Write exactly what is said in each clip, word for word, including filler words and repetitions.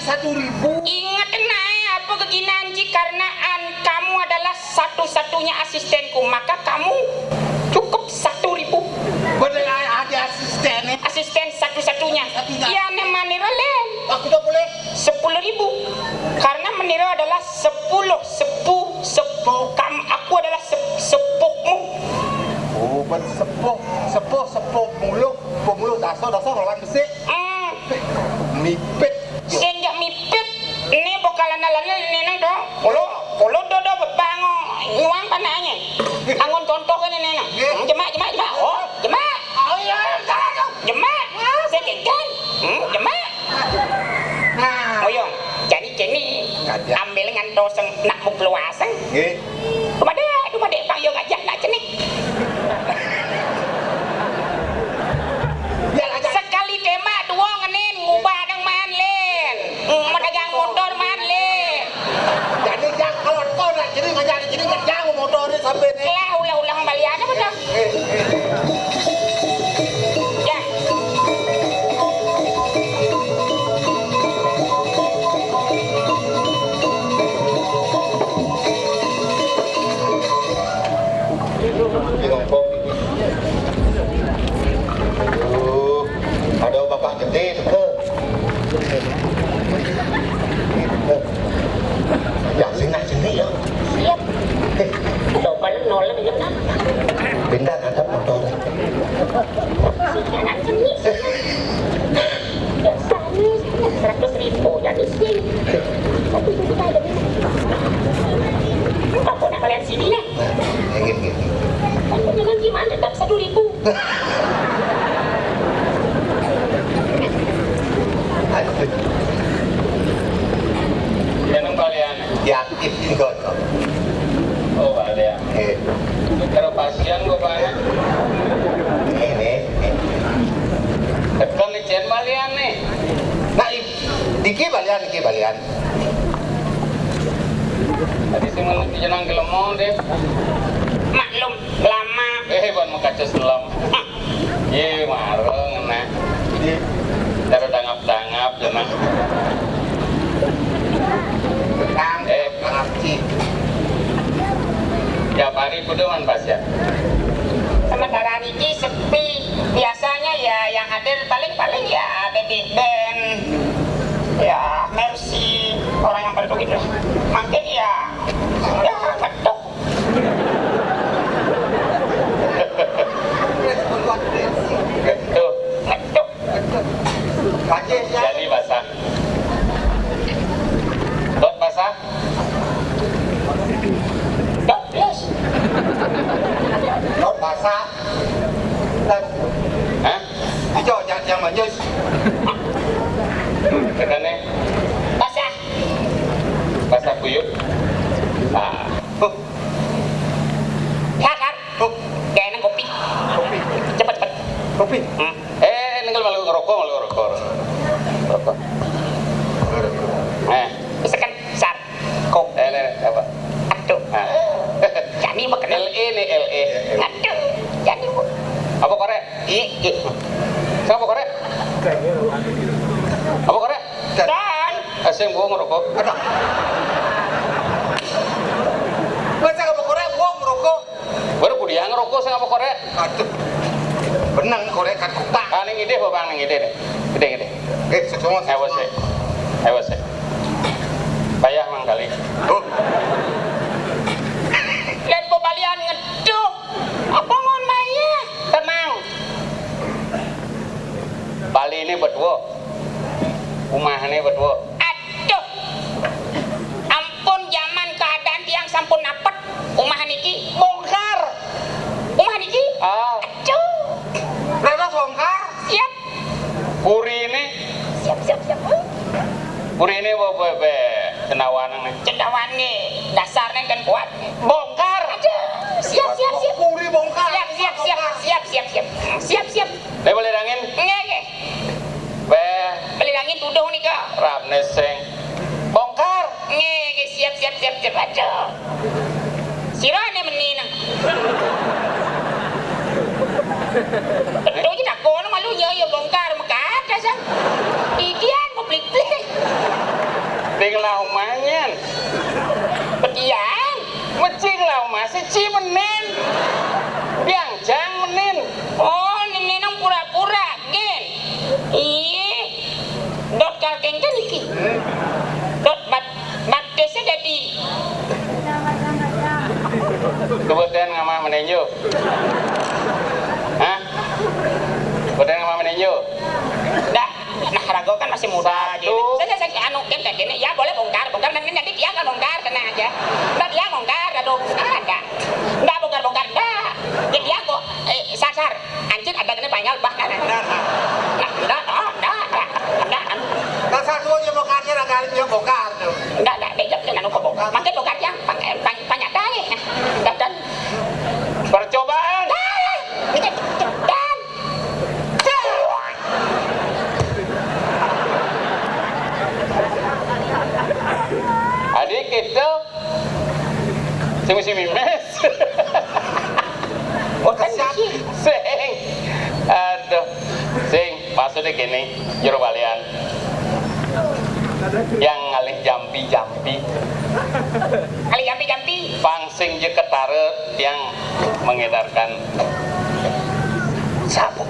Satu ribu. Ingat, Nak, eh, apa keginan Ji? Karena an-, kamu adalah satu-satunya asistenku, maka kamu cukup satu ribu. Bener, ada asisten, eh? Asisten satu-satunya. Satu-satunya. Iya, nek manira, Len. Aku tak boleh. Sepuluh ribu. Karena menira adalah sepuluh, sepu-, sepu-, kam-, aku adalah sep-, sepuhmu. Oh, ben sepuh, sepuh, sepuh mulu, sepuh mulu, daso, daso, lawan besik. Hmm. Mipit. Sing jak mipit, ni bakalan alane ni nang do. Kulo, kulo do, do bebango, nyuang panakne. Anggon contoh kene ni nang. Nggih. Jemak, jemak, jemak. Oh, jemak. Oh, iya, iya, iya. Jemak. Sing kikan. Hmm, jemak. Nah. Oyong, jadi kene. Nggak ada. Ambil ngantos nak mukluaseng. Nggih. Dumadek, dumadek, bang, yo ngajak nak cenik. Sekali kemak, dua ngenin, ngubah dang maan, Len. Hmm, medagang motor maan, Len. Jadi, Jang, kalau engkau nak cenik, ngajak cenik, ngajak motor ni sampai ni. Lah, ulah-ulah balian apa dah? Eh, eh. Ya. Aduh, ada bapak gede teka. Ya, sing nak cenik ya. Siap. Coba nol lagi kan? Pindah ngadep motor. Sing nak cenik. Biasanya seratus ribu jadi sih. Tapi itu kita ada. Apa nak kalian sini ya? Nah, ya, gitu, gitu. Kan dengan gimana tetap satu ribu. Aduh. Ya, nang balian. Ya, aktif juga, kok. Oh, balian. Eh. Kira pasien kok, Pak. Ini, ini. Tekan nih, Cen, balian nih. Nah, i-, iki balian, iki balian. Tadi sih mau jenang gelemo deh. Maklum, lama. Eh, ban makaca selam. Ye, mareng, nah. Ye. Cara dangap-dangap, jenang. Kang, eh, Kang Arci. Tiap hari kudu man pas ya. Sementara niki sepi. Biasanya ya yang hadir paling-paling ya Baby Ben, ya Mercy, orang yang baru gitu. Makin ya, ya ngetuk. Ngetuk. Ngetuk. Jadi basah. Dot basah. Dot plus. Dot basah. Plus. Hah? Ijo, jangan, jangan manjus. Katanya. Basah. Basah kuyup. Ah. Huh. Sar, sar. Huh. Gak enak kopi. Kopi. Cepet, cepet. Kopi. Hmm. Eh, ini kalau malu ngerokok, malu ngerokok. Rokok. Eh. Misalkan sar. Kopi. Eh, eh, apa? Aduh. Ah. Jani makan. L E nih, L E. Aduh. Jani. Apa korek? Ih, ih. Siapa korek? Apa korek? Dan. Eh, sing gua ngerokok. Aduh. Masa apa korek? Gua ngerokok. Baru kudiang ngerokok, sing apa korek? Aduh. Benang korek kan kutak. Ah, ning ide, Bang, ning ide nih. Ide, ide. Eh, sukses. Awas, eh. Awas, eh. Payah mang kali. Oh. Dan pembalian ngeduh. Apa ngon maya? Tenang. Bali ini berdua. Rumah ini berdua. Aduh. Ampun, zaman keadaan tiang sampun napet. Rumah niki bongkar. Rumah niki. Ah. Aduh. Rena bongkar. Siap. Puri ini. Siap, siap, siap. Puri ini apa, apa, apa? Cendawan ini. Cendawan ini. Dasarnya kan kuat. Bongkar. Aduh. Siap, siap, siap. Puri bongkar. Siap, siap, siap. Siap, siap, siap. Siap, siap. Nih, beli angin. Nggih, nggih. Beh. Beli angin tuduh nih, Kak. Rap neseng. Bongkar. Nggih, nggih, siap, siap, siap, siap. Aduh. Sirah nih meni nang. Betul je tak kono malu ya, ya bongkar mekat dah sang. Idian mau pelik-pelik. Sing lah omahan. Petian. Mecing lah omah siji menin. Biang jang menin. Oh, nini nang pura-pura, gin. Iya. Dot kalkeng kan iki. Dot bat, bat desa jadi. Kebutuhan ngamah meninju. Hah? Kebutuhan ngamah meninju. Dah. Nah, rago kan masih muda. Satu. Jadi, saya, saya, anu, kan kayak gini, ya boleh bongkar, bongkar, nanti, nanti dia nggak bongkar, tenang aja. Nggak, dia bongkar, aduh, ah, nggak. Nggak bongkar-bongkar, nggak. Ya, dia kok, eh, sasar. Anjir, ada gini banyak, bah, nah, nah, nah. Nah, nggak, ah, nggak, nggak, nggak, anu. Nah, satu aja bongkarnya, lah, kali dia bongkar, tuh. Nggak, nggak, bejak, dia nggak bongkar. Makin bongkar, yang pang-, pang-, banyak dai. Nah, dan. Percobaan. Ah, ini, dan. Adik itu sing mesti mimis. Oh, kan sing. Aduh, sing maksudnya gini, jero balian. Yang ngalih jampi-jampi. Ngalih jampi-jampi. Pang sing je ketara yang mengedarkan sabuk.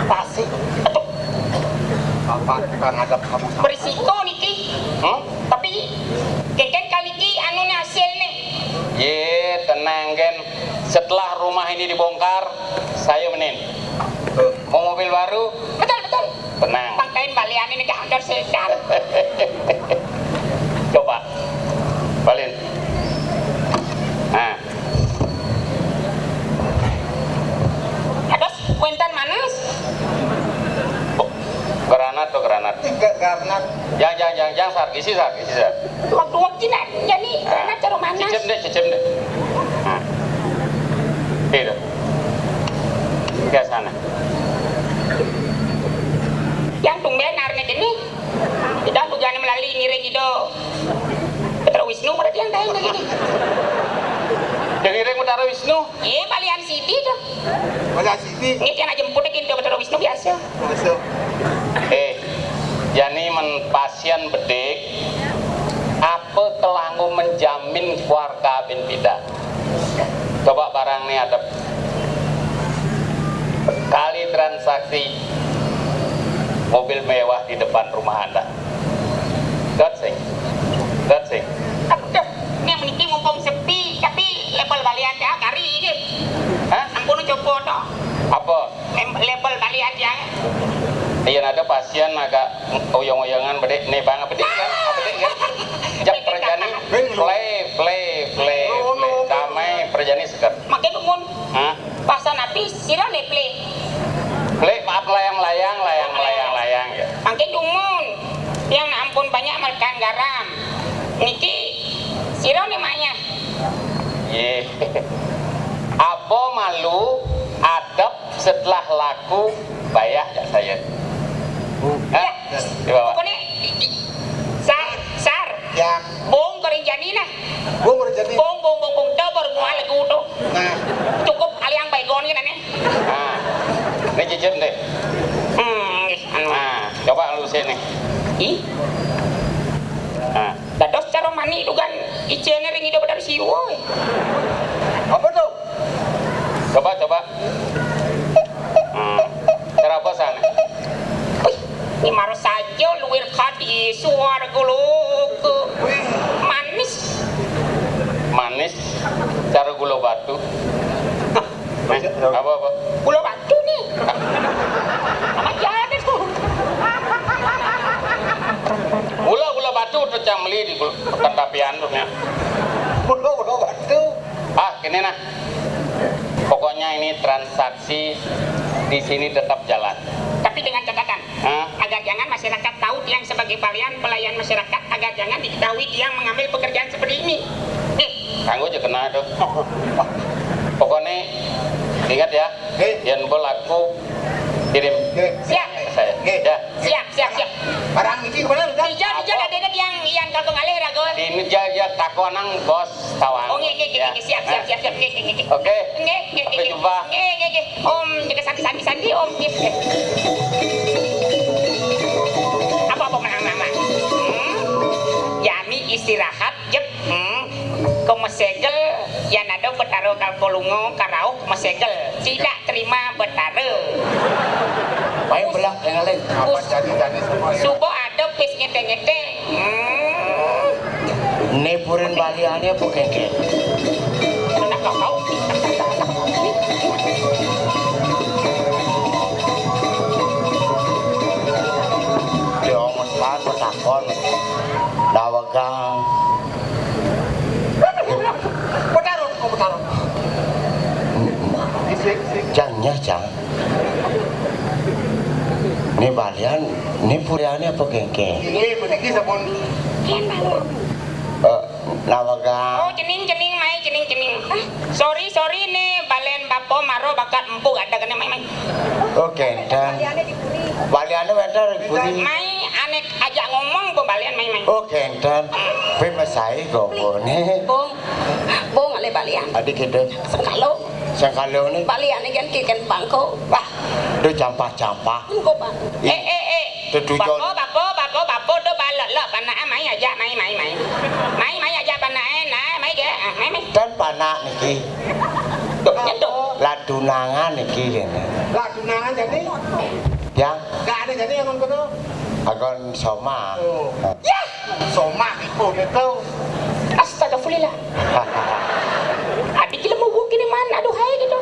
Pasti. Aduh. Bapak kita ngadep kamu. Berisiko niki. Hmm? Tapi kengken kali ki anu nih hasilnya. Ye, tenang, Gen. Setelah rumah ini dibongkar, saya menin. Mau mobil baru? Betul, betul. Tenang. Pangkain balian ini ke hancur sedar. Coba. Balin. Nah. Terus, kuentan manis. Oh, granat tuh, granat. Tiga granat. Jang, jang, jang, jang, sar, gisi, sar, gisi, sar. Waktu, waktu nak jadi granat cara manis. Cicip deh, cicip deh. Nah. Gitu. Ke sana. Yang tumben arne gini. Kita tujuannya melalui ngiring gitu. Betara Wisnu berarti yang tahu gitu. Yang ngiring Betara Wisnu? Iya, balian sidi tuh. Balian sidi. Ini yang jemput gitu Betara Wisnu biasa. Biasa. Eh, jani men pasien bedik, apa kelanggu menjamin keluarga bin pida? Coba barang nih ada kali transaksi mobil mewah di depan rumah Anda. Dot sing. Dot sing. Aduh, nih meniki mumpung sepi, tapi level balian ya kari ini. Hah? Ampun, coba toh. Apa? Lem-, level balian ya. Iya, ada pasien agak uyang-uyangan, bedik nih, Bang, bedik ya, bedik ya. Jak perjani, play, play, play, play. Damai perjani seger. Makin umum. Hah? Pasal napi sira leple. Play, maaf, layang-layang, layang-layang, layang ya. Makin dumun. Yang ampun banyak makan garam. Niki sira nih maknya. Ye. Apa malu adab setelah laku bayah jak saya? Hah? Ya. Di bawah. Pokoknya, i-, i-, sar, sar. Ya. Bong kering jani nah. Bong kering jani. Bong, bong, bong, bong. Dah baru mual lagu tuh. Nah. Cukup aliang baygon kan aneh. Nah. Ini cicip deh. Hmm, anu. Nah, coba lu sini. Ih. Nah. Dados cara mani itu kan icene ring ida Betara Siwa. Apa tuh? Coba, coba. Hmm. Cara apa sana? Wih, ini marah saja luwir kadi suara guluku. Wih. Manis. Manis cara gula batu. Nih, apa, apa? Gula batu nih. Amat jahat itu. Gula, gula batu tuh cang beli di gul-, pekan tapian tuh nya. Gula, gula batu. Ah, gini nah. Pokoknya ini transaksi di sini tetap jalan. Tapi dengan catatan, hah? Agar jangan masyarakat tahu tiang sebagai balian pelayan masyarakat, agar jangan diketahui tiang mengambil pekerjaan seperti ini. Nih. Kanggo aja kena tuh. Pokoknya ingat ya, yen belaku kirim. Siap. Saya. Ya. Siap, siap, siap. Barang iki kemana, Ujang? Ijal, ijal, ada yang, yang kagok ngalih, Rago. Ini dia, dia takonang bos tawang. Oh, nggih, nggih, nggih, ya, nggih, siap, siap, siap, nggih, nggih, nggih. Oke. Nggih, nggih, sampai jumpa. Nggih, nggih, nggih. Om, jaga sandi-sandi, Om, nggih. Apa-apa menang nama. Lunga karauh masegel, tidak terima betara. Baik belak yang lain. Apa jadi-jadi semua ya? Suba ada pis ngete-ngete. Hmm. Nepurin baliane apa kengke? Enak kau. Dia omes banget takon. Dawegang. Petarut, kok petarut? Isik, isik. Jang, nyah, jang. Ni balian, ni puriane apa kengke? Ini, ini sampun. Eh, Nawaga. Oh, cening, cening, mai, cening, cening. Sorry, sorry, ni balen bapa maro bakat empu ada kena mai, mai. Oh, kenten. Baliane wenten ring puri. Mai, anek ajak ngomong pun balian mai, mai. Oh, kenten. Pe mesai gogone. Bung, bung ale balian. Adi kede. Sengkalo. Sengkalo ni. Baliane kan kiken bangko. Wah, do campah-campah. Bangko bang. Eh, eh, eh. Tetujon. Bapa, bapa, bapa, bapa, do bala lah, panak, ah, mai ajak, mai, mai, mai. Mai, mai ajak panak, eh, nah, mai ge, ah, mai, mai. Kan panak niki. Tuh, nyentuh. Lah tunangan niki kene. Lah tunangan jadi? Ya. Gak ada jadi yang ngono. Agon soma. Oh. Ya. Soma iku gitu. Astagfirullah. Adi kila mau kini mana? Aduh, hai gitu.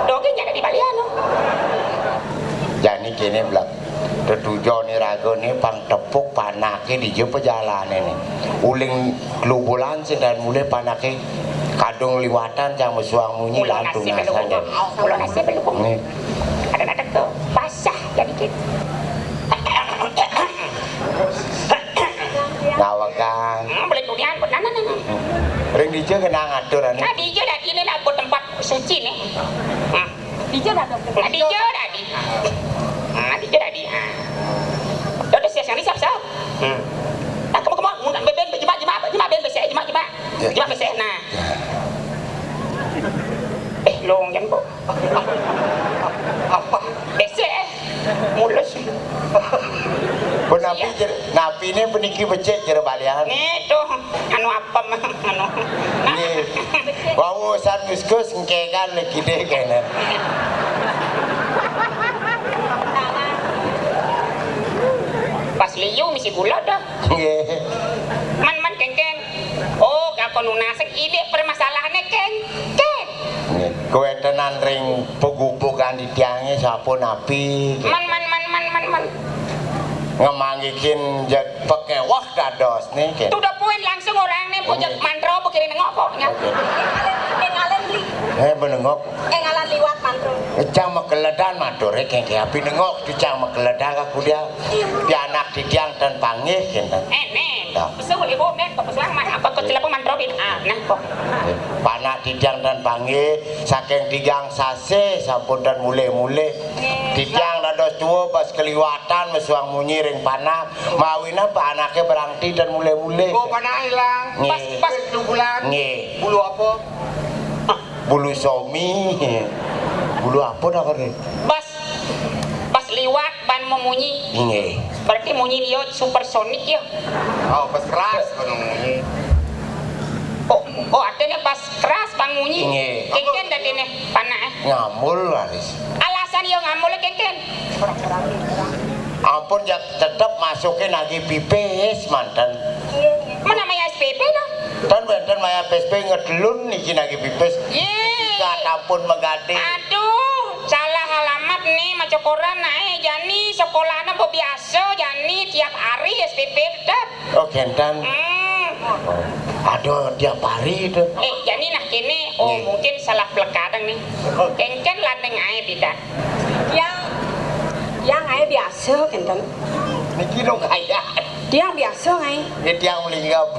Doge nyana di balian, no. Jani kene blak. Tetujon ni raga ni pang tepuk panake dija pejalane ni. Uling klubulan sing dan mule panake kadung liwatan jang mesuang munyi. Ulo lan nasi tunasang belum. Ulo nasi belum. Ni. Ada-ada ke basah jadi kit. Nawegang. Hmm, boleh kemudian, nah, nah, nah, nah. Ring dija kena ngatur ane. Nah, dija dadi ni lah buat tempat suci ni. Hmm. Dija dadi. Nah, dija dadi. Nah, dija dadi. Ah. Terus ya, siap, siap. Hmm. Nah, kamu, kamu, mun, ben, ben, jemak, jemak, jemak, ben, besek, jemak, jemak. Ya. Jemak, besek, nah. Ya. Eh, long, jangan, kok. Apa? Besek, eh. Mulus. Pun napi jer-, napine puniki becik jero balian. Nih, tuh, anu apem, anu. Nggih. Wau san ngiskus engkegan le kide kene. Pas liu misi gula dah. Nggih. Man, man, kengkeng. Oh, kako nunas, ilik permasalahane, kengkeng. Nggih. Kuwetenan ring pegubugan titiange sampun napi? Man, man, man, man, man, man. Ngemanggihin jeg pekeweh dados niki. Tuh, udah poin langsung orang nih, pojok mantra apa kiri nengok kok, nya. Oke. Engalen li-, eh, benengok. Engalen liwat mantra. Cang makeledan matur, eh, kengke api nengok, tuh cang makeledan ka kudia. Iya. Pianak titiang ten panggih, kinten. Eh, nih. Ya. Pesu ibu, men, kok pesuang, man, apa kok celapung mantra, bin? Ah, nah, kok. Panak titiang ten panggih, saking tigang sasih, sampun ten mulih-mulih. Titiang dados tua, pas keliwatan, mesuang munyi ring panak. Mawinan panake berangti dan mulih-mulih. Oh, panak ilang. Nggih. Pas, pas. Wis bulan. Nggih. Bulu apa? Bulu somi. Bulu apa dah kene? Pas, pas liwat ban memunyi. Nggih. Berarti munyi dia supersonik ya. Oh, pas keras kono munyi. Oh, oh, artinya pas keras bang munyi. Nggih. Kengken dadi nih panak, eh. Ngambul laris. Alasan yo ngambul kengken. Ampun, ya tetep masukin lagi pipis manten. Mana maya S P P dah? Tan wenten maya S P P ngedelun niki lagi pipis. Ye. Tiga tampun megati. Aduh, salah alamat nih, maca koran nae jani sekolahnya biasa jani tiap hari S P P tetep. Oh, kenten. Hmm. Oh. Aduh, tiap hari itu. Eh, jani nah kene, oh, nggih, mungkin salah pelekatan nih. Oh. Kengken ladeng ae pidan. Tiang, tiang ae biasa kenten. Niki dong kaya. Tiang biasa ae. Nggih, tiang melinggap.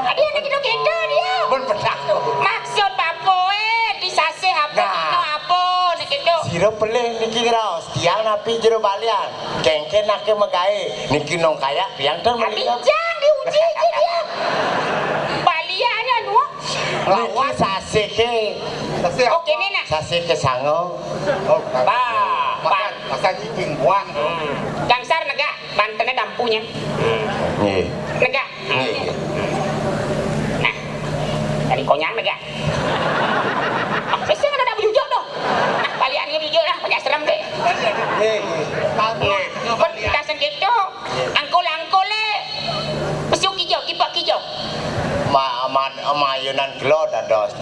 Adi anak itu kento dia. Mun pedak. Maksud bapak, eh, disasih apa, nah, dino apa, nek itu. Sira pelih niki ngraos. Tiang napi jero balian? Kengken ake megae. Niki nong kayak tiang ten melinggap. Jang diuji aja dia. Baliannya dua. Niki sasih ke. Sasih apa? Oke, nih, nah. Sasih ke sango. Oh, ba, ba. Makan, makan cicing buang. Hmm. Gangsar negak, bantene dampunya. Hmm. Nggih. Negak. Nggih. Konyang deh, gak? Sesing ada dak bujujak tuh. Nah, balian ini bujujak lah, banyak serem deh. Nggih, nggih. Nah, pun kita sendiri tuh, angkul-angkul eh. Pesu kijo, kipak kijo. Ma, ma, mayunan gelo dados.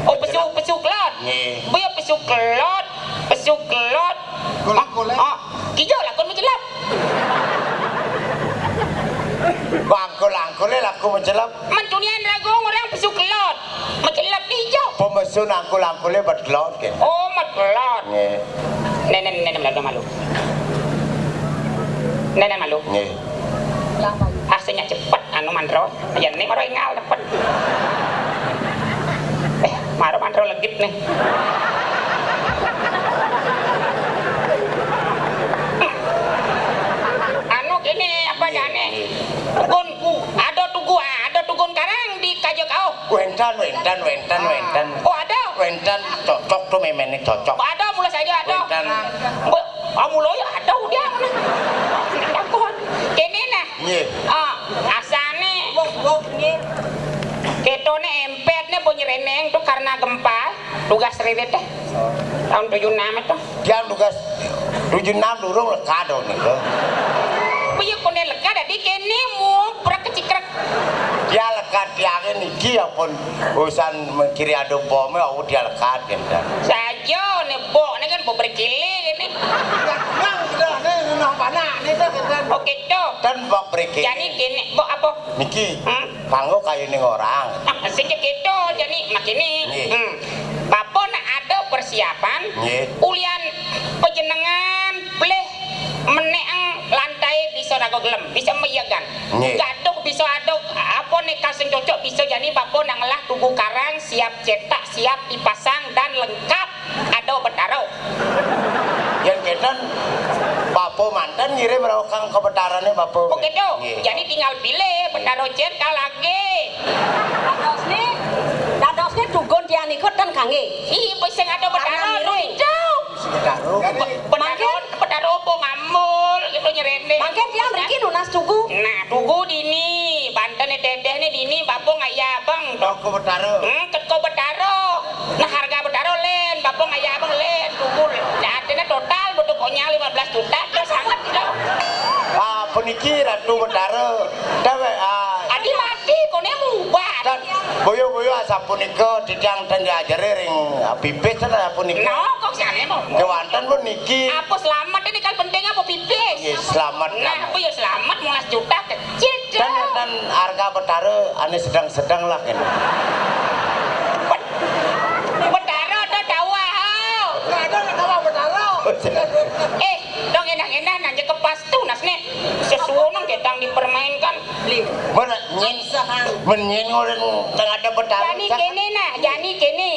Oh, pesu, pesu kelot. Nggih. Boya pesu kelot, pesu kelot. Angkul-angkul eh. Ah, ah, kijo lakon macelep. Kok angkul-angkul eh laku macelep? Mentunian ragung orang pesu kelot. Macelep ijo. Pemesun angkul-angkul eh bet kelot ke. Oh, met kelot. Nggih. Nenen, nenen, malu. Nenen malu. Nggih. Hasilnya cepet, anu mandro. Ya, ini maro ingal cepet. Eh, maro mandro legit nih. Anu gini, apa jane? Tugun, ada tugu, ah, ada tugun karang di kaja kau. Wénten, wénten, wénten, wénten. Oh, ada? Wénten, cocok tuh méméné, cocok. Oh, ada, mula saja ada. Wénten. Mbok, ah, mula ya ada udah. Takon. Kene nah. Nggih. Ah, asane. Wah, wah, nggih. Ketone empet ne bo nyereneng tuh karena gempa, tugas ririt deh. Tahun tujuh enam itu. Tiang tugas tujuh enam durung lekad dong niku. Piye kone lekad dadi kene mung prek kecikrek. Dia lekad tiange niki ya pun urusan mengkiri adu bom ya, oh, dia lekad gitu. Saja ne bok ne kan bok berkili ini. Nang sudah ne ngenah panak ne tuh kan. Oke tuh. Dan bok berkili. Jadi kene bok apa? Niki. Hmm? Kanggo kayuning orang. Ah, sing gitu, jani makini. Nggih. Hmm. Bapa nak ada persiapan, nggih, ulian panjenengan pelih menek lantai bisa raga gelem, bisa meyegan. Nggih. Gaduh bisa aduk, apa nek kasing cocok bisa jani bapa nak ngelah tugu karang, siap cetak, siap dipasang dan lengkap. Ada Betara. Yen kenten, bapa manten ngirim rauh kang ka Betarane bapa. Oh, gitu. Nggih. Jadi tinggal pilih Betara cen ka lagi. Dadosne, dadosne tugun tiang niku ten kangge. Ih, sing ada Betara. Karena nu mirip. Itu. Betara. Be-, Betara, mangkin? Betara apa ngamul gitu nyerendeng. Mangkin tiang mriki nunas tugu. Nah, tugu dini, bantene dedehne dini, bapa ngaya abang. Toko Betara. Hmm, teko Betara. Nah, harga Betara len, bapa ngaya abang len, tugu. Jatine total butuh konya lima belas juta, terus sangat gitu. Ah, puniki Ratu Betara. Dewek, ah. Adi mati, kone mubah. Dan boyo-boyo asapunika titiang ten diajari ring, ah, pipis ten asapunika. No, kok sane mau? Kewanten pun niki. Apa selamat ini kan penting apa pipis? Nggih, selamat, nah, selamat. Apa ya selamat, lima belas juta kecil, dan, Cok. Dan harga Betara ane sedang-sedang lah kene. Bet-, Betara ada tawa, hao. Ada tawa Betara. Eh, dong endah-endah nanya ke pas tunas ne. Sesuwun gedang dipermainkan. Beli. Bener, nyen. Sahang. Menyen orang tengah ada Betara. Jani kene nah, jani kene.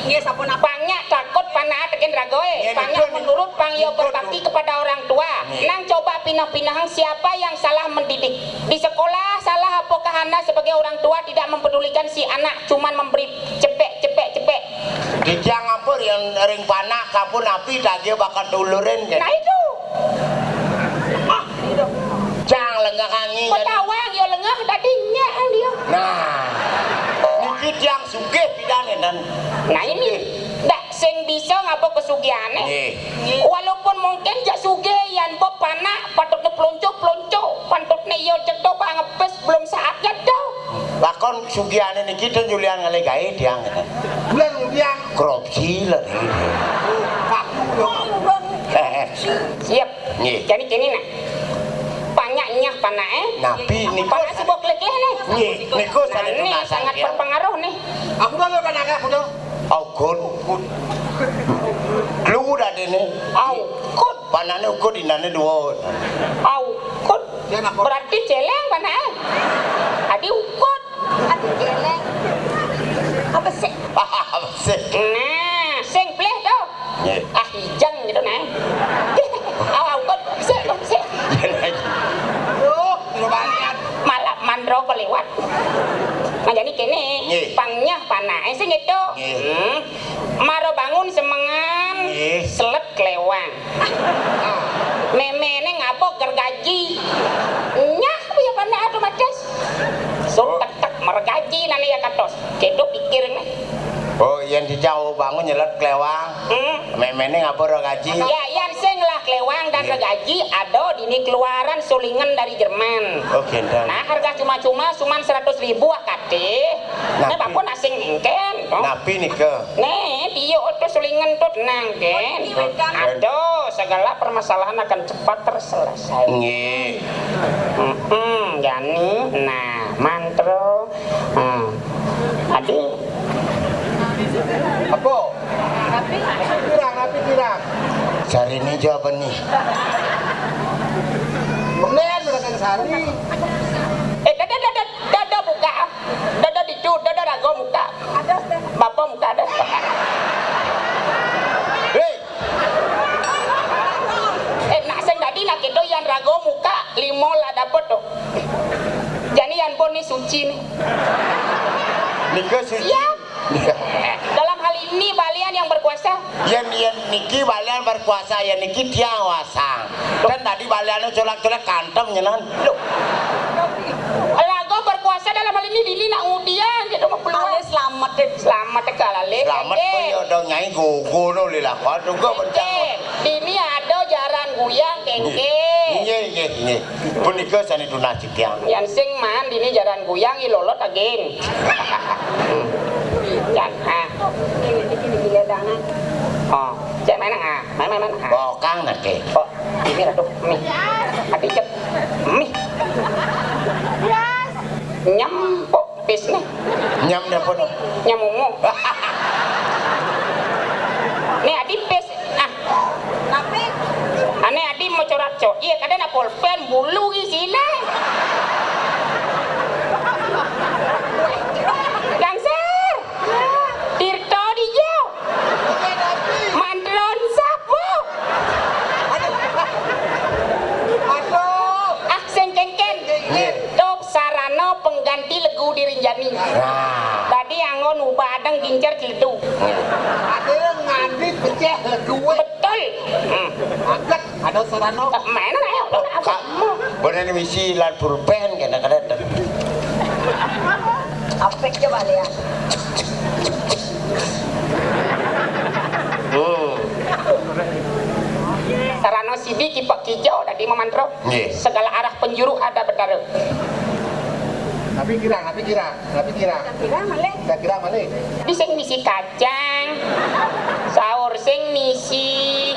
Nggih, sampun apa? Banyak takut panah tekan ragoe. Nggih, banyak betul, menurut pang yo betul, berbakti kepada orang tua. Nggih. Nang coba pinah-pinahang siapa yang salah mendidik. Di sekolah salah apakah Anda sebagai orang tua tidak mempedulikan si anak, cuman memberi cepek, cepek, cepek. Dijang apa yang ring panah kapun api tagih bakat dulurin, kan? Nah, itu. Ah, itu. Jang lengah angin, kan? Petawang ya lengah, dadi nyek dia. Nah, niki tiang sugih pidan, kan? Nah, ini. Sugih. Dak sing bisa ngapa kesugihane? Nggih. Walaupun mungkin jak sugih, yan bab panak, patutne pelonco-pelonco, patutne iya cetha pangepis, belum saatnya dah. Lakon sugihane niki ten julian ngalih gawe tiang. Bulan rupiah. Korupsi lho niki. Aku lho. Siap. Nggih. Jani kene nah. Banyak nyah panake. Napi niku? Panak sibuk lek-lek nih. Nggih, niku. Nah, sane ini tunasan sangat tiang. Berpengaruh nih. Aku dulu panake aku dulu. Augun. Lu dadene. Augun. Panane ukud, indane duwur. Aukud. Berarti celeng panake. Adi ukud. Adi celeng. Apa sih? Apa sih? Nah, sing pleh to. Nggih. Ah, ijang gitu nah. Au, aukud. Sik, sik. Duh, coba lihat. Malah mandro kok lewat. Nah, jadi kene, nggih, pang nyah panake sing itu. Nggih. Hmm. Mara bangun semengan, nggih, selet klewang. Memene ngabok gergaji. Nyah, piye panak otomatis. Sut, oh, tek, tek, Regaji nane ya katos. Kedo pikir ne. Oh, yen dijauh bangun nyelet klewang. Hmm. Memene ngapa regaji? Ya, yan sing lah klewang dan regaji ada dini keluaran sulingen dari Jerman. Oh, gendang. Nah, harga cuma-cuma cuman seratus ribu akate. Napi? Nek bapak nak sing engken, toh. Napi nika? Nek, dia oto sulingen tuh tenang, Ken. Aduh, segala permasalahan akan cepat terselesai. Nggih. Mm-mm, jani, nah, mantra. Hmm. Adi. Apa? Tapi pirang, tapi pirang. Cari ini jawaban nih. Menen, mereka sari. Eh, dada, dada, dada buka. Dada ditu, dada rago muka. Bapa muka ada. Hei. Eh, nak sing dadi nak kedo yan rago muka, limo lah dapet tuh. Jani yan bon ni suci nih. Nika suci. Iya. Dalam hal ini balian yang berkuasa. Yen, yen niki balian berkuasa, yen niki tiang wasang. Dan tadi baliannya colak-colak kantem nyenan. Loh. Lagu berkuasa dalam hal ini dini nak ngudian gitu mau keluar. Ale selamat deh. Selamat deh, Kak Lale. Selamat. Kengke. Kok ya dong nyai gogo no lila. Kok juga bencang. Kengke. Dini ada jaran guyang, kengke. Nggih, nggih, nggih. Punika sane tunas titiang. Yan sing man dini jaran guyang i lolot agen. Yan, ah. Ini, ini, ini, ini, ini. Oh, cek mana, ah? Mana, mana, mana, ah? Bokang nake. Oh, ini ratu. Mih. Adi cek. Mih. Nyempok pis nih. Nyam napa no? Nyamumu. Nih, adi pis. Ah. Tapi ane adi mau corak cok. Iya, kadang nak pulpen bulu di sini. Gangser. Tirto dijo. Mandron sapu. Aduh. Ah, sing kengken. Nggih. Tuh sarana pengganti legu di Rinjani. Wah. Tadi anggon ubah adeng gincer celedu. Nggih. Ada ngandi pecah legu. Betul. Hmm. Angkat, ada sarana. Mana ayo? Kak, boleh misi lan pulpen kena-kena. Apik coba lihat. Hmm. Sarana sidi kipak kijau tadi memantro. Nggih. Segala arah penjuru ada betara. Tapi kira, tapi kira, tapi kira. Kira malih. Saya kira malih. Di sing misi kacang. Sahur sing misi.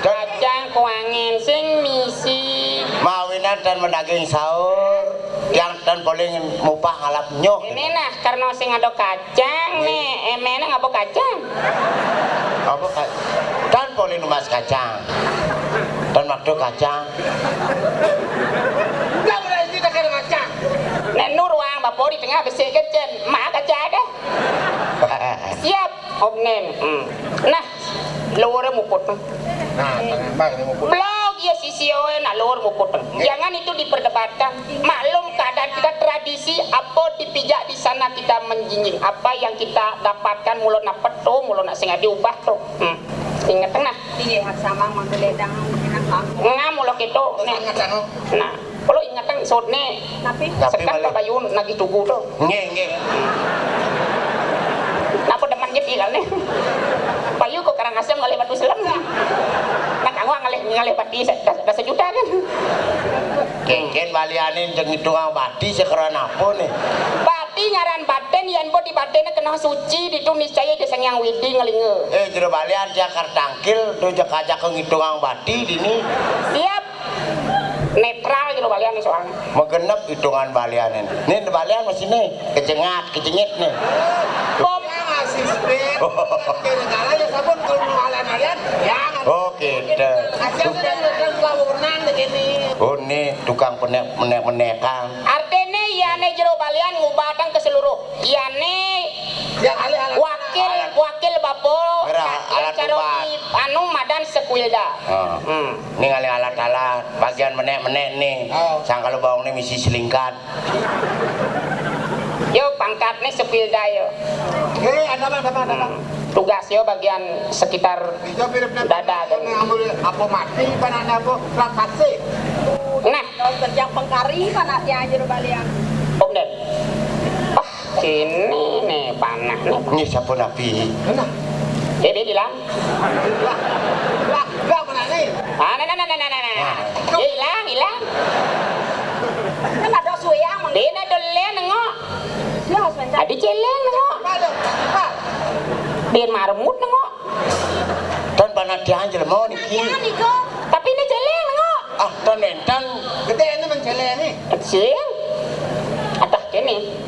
Kacang kuangen sing misi. Mawinan dan mendaging sahur. Yang dan paling mupah ngalap nyoh. Ini nah, karena sing ada kacang nih, emene ngapa kacang? Apa ka-, dan paling numas kacang. Dan waktu kacang. Enggak boleh cerita kacang. Nek nur wang bapak di tengah besi kecen, mah kacang ada. Siap, Om Nen. Hmm. Nah, lore muput. Nah, tengah bang, ini muput. Blog ya sisi oe, nah lore muput. Jangan itu diperdebatkan. Maklum keadaan kita tradisi apa dipijak di sana kita menjinjing. Apa yang kita dapatkan mula nak peto, mula nak sing diubah to. Hmm. Inget tengah. Iya, sama manggeledang enak banget. Ngam mula keto nek. Nah. Kalau ingatang sot ne, tapi sekat malih. Pak Bayu nagih tugu tu. Nggih, nggih. Napa demen je pilan ne? Bayu kok Karangasem ngalih batu selem. Nak kanggo ngalih, ngalih bati se-, dah, dah sejuta kan? Kengken baliane jeng ngitungang bati sekeran apa ne? Bati ngaran batin, yen pun di batine kena suci, ditu niscaya di Sang Hyang Widi ngelinga. Eh, jero balian Jakarta tangkil, tu jaka-jaka ngitungang bati dini. Siap. Netral jero balian nih soalnya. Megenep hitungan balian ini. Nih balian masih nih, kejengat, kejengit nih. Pom. Asisten. Negara ya sabun kalau mau alian-alian, jangan. Oke, dah. Kasihan sudah ngelawonan begini. Oh, nih tukang penek-, menek-menekan. Artine iyane jero balian ngubah tang ke seluruh. Iyane ya, alih-alih wakil, alat. Wakil bapo. Kira alat cara ubah. Anu madan Sekuilda. Ah. Hmm. Ningali alat-alat, bagian menek-menek nih. Oh. Sang kalau bawang nih misi selingkat. Yo, pangkat nih Sekuilda yo. Eh, ada apa, ada apa, ada apa? Hmm. Tugas yo bagian sekitar dada dan apa mati, panaknya apa, plat kasih. Nah. Kerja pengkari, panaknya aja balian. Om Den. Wah, Ini nih panah nih. Nggih, sampun napi? Nah. Eh, dia hilang. Lah, lah, lah, mana nih? Ah, nah, nah, nah, nah, nah, nah, nah. Nah. Eh, hilang, hilang. Kan ada suyang, Mang. Dia ada delen nengok. Ya, sebentar. Ada celeng nengok. Aduh, ah. Dia marmut nengok. Tan panah tiang jelema niki. Nah, nika. Tapi ini celeng nengok. Ah, tan entan. Gede ini mencele nih. Kecil. Atah kene.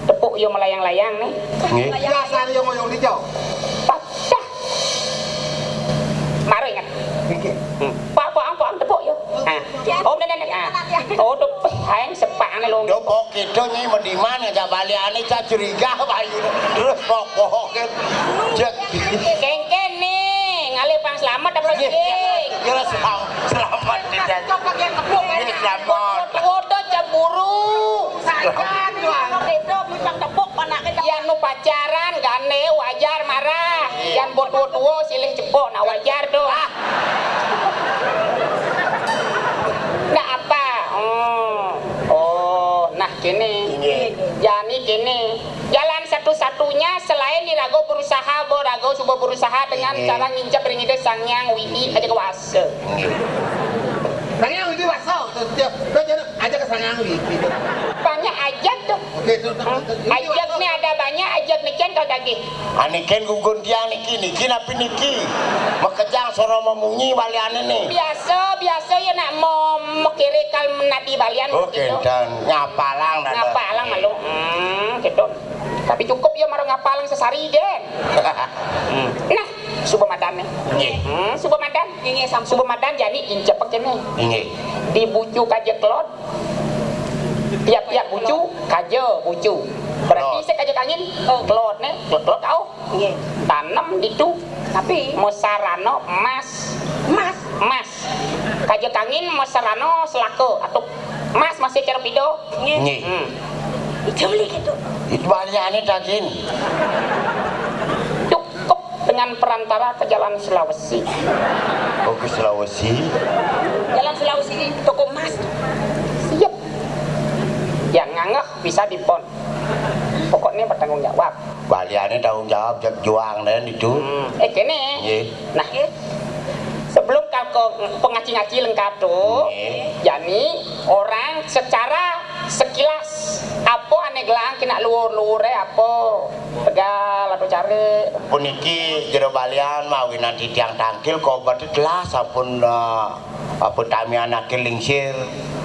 Tepuk yo melayang-layang nih. Nggih. Dasar yo ngoyong dijau. Patah. Baru ingat. Nggih. Hmm. Pak, pak, pak, tepuk yo. Nah. Oh, nah, nah, nah. Oh, tuh, hayang sepak ane lo. Do pok kita nyi mediman ngajak balik ane cah curiga bayu. Terus pok-pok kan. Cek. Kengken nih, ngalih pang selamat apa sih? Ya selamat, selamat tidak. Ini selamat. Foto cemburu. Sajan, Tuan. Itu bintang tepuk panake. Ya nu pacaran gane wajar marah. Yan buat tua-tua silih cepok nak wajar tuh. Ah. Ndak apa. Hmm. Oh, nah kene. Nggih. Jani kene. Jalan satu-satunya selain di rago berusaha, bo rago suba berusaha dengan cara ngincap ring Ida Sang Hyang Widi aja kewasa. Nggih. Sang Hyang Widi wasa, tuh, tuh, tuh, tuh, aja ke Sang Hyang Widi. Banyak aja tuh. Oke, tuh, tuh, tuh, tuh, Ajat nih ada banyak, ajat nih cen kau daging. Aniken gugun tiang niki, niki napi niki? Makejang soro mamunyi baliane nih. Biasa, biasa ya nak mau mekire kal menadi balian. Oke, gitu. Dan ngapalang dan ngapalang malu. Hmm, gitu. Tapi cukup ya marang ngapalang sesari, Den. Hmm. Nah, suba madan nih. Nggih. Hmm, suba madan. Nggih, nggih, sampun. Suba madan jani incep kene. Nggih. Di bucu kaja kelod. Tiap-tiap bucu kaja bucu. Berarti oh. Saya kaja kangin, oh. Kelod nih, kelod, kelod kau. Nggih. Tanem ditu. Tapi mesarana emas. Emas. Emas. Kaja kangin mesarana selaka atau emas masih cara pido. Nggih. Nggih. Hmm. Itu beli gitu. Itu baliane daging. Cukup dengan perantara ke Jalan Sulawesi. Oh, ke Sulawesi. Jalan Sulawesi di toko emas. Siap. Yang nganggah bisa dipon. Pokoknya bertanggung jawab. Baliane tanggung jawab, jak juang dan itu. Hmm. Eh, kene. Nggih. Nah, sebelum kau ke pengaci-ngaci lengkap tuh, nggih. Jani orang secara sekilas apa ane gelang kena luur-luure apa tegal atau cari. Puniki jero balian mawinan titiang tangkil kobet telah sampun, eh, apa tamianake lingsir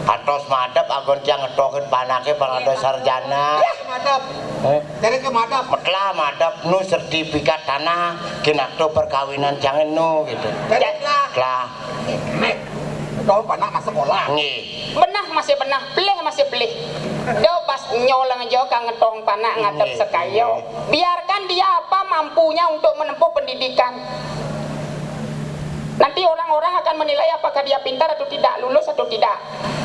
atos madep agon tiang ngetokin panake pang ada sarjana. Yah, madep. Eh? Jadi ke madep. Metlah madep nu sertifikat tanah kinakto perkawinan tiang nu gitu. Jadi telah. Telah. Mek, dong panak masuk sekolah. Nggih. Benah masih benah, pelih masih pelih. Do bas nyoleng jo kang ngetong panak ngadep nggih, sekayo. Nggih. Biarkan dia apa mampunya untuk menempuh pendidikan. Nanti orang-orang akan menilai apakah dia pintar atau tidak, lulus atau tidak.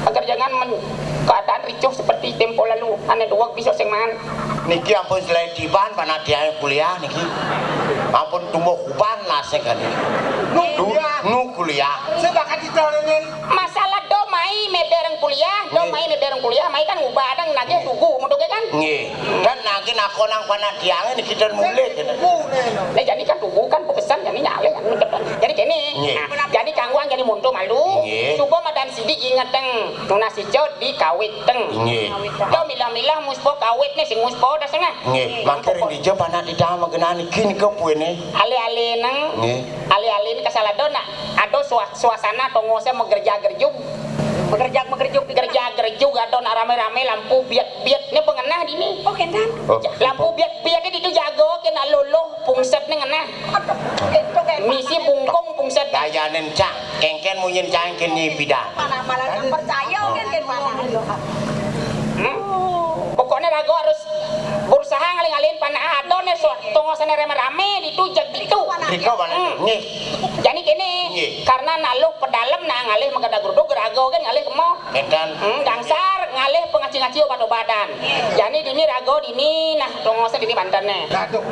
Agar jangan men- keadaan ricuh seperti tempo lalu. Ane duweg bisa sing mangan. Niki ampun selain tiban, panak tiang kuliah niki. Ampun tumbuh kuban lah sing kan. Nu kuliah. Nu kuliah. Saya bakal ditolongin. Masalah do mai mebereng kuliah, do mai mebereng kuliah, mai kan ngubah dang nagih tugu, mutuke kan? Nggih. Dan nagih nakonang panak tiange niki dan mulih. Nah, jadi kan tugu kan pesan jani nyalih kan. Jadi kene. Nggih. Nah, jadi kangguang jadi monto malu. Nggih. Suba madan sidi ingeteng nunas ijo dikawiteng. Nggih. Do milah-milah muspa kawit ne sing muspa dasengah. Nggih. Mangke ring dija panak titiang magenani kin ke puene. Ale-ale nang. Nggih. Ale-ale ni kasala do nak. Ada sua- suasana tongose megerja-gerjug. Megerjag megerjug. Gerja-gerjug ada nak rame-rame lampu biat-biat ni pengenah dini. Oh, kendan. Oh. Lampu biat-biat ni itu jago kena loloh pungset ni ngenah. Aduh, itu kan. Misi bungkung pungset. Dayanen cak, kengken munyin cangkin nyi bidan. Mana malah yang percaya kan kan mana. Hmm. Pokoknya rago harus berusaha ngalih-ngalihin panak ada ni so tongosane rame-rame ditu jag ditu. Rika mana? Hmm. Nggih. Jani kene, nggih. Karena naluh pedalem nah ngalih magada grudug rago kan ngalih kemo. Edan. Hmm, gangsar ngalih pengaci-ngaci obat-obatan. Jani dini rago dini nah tongose dini bantene. Aduh.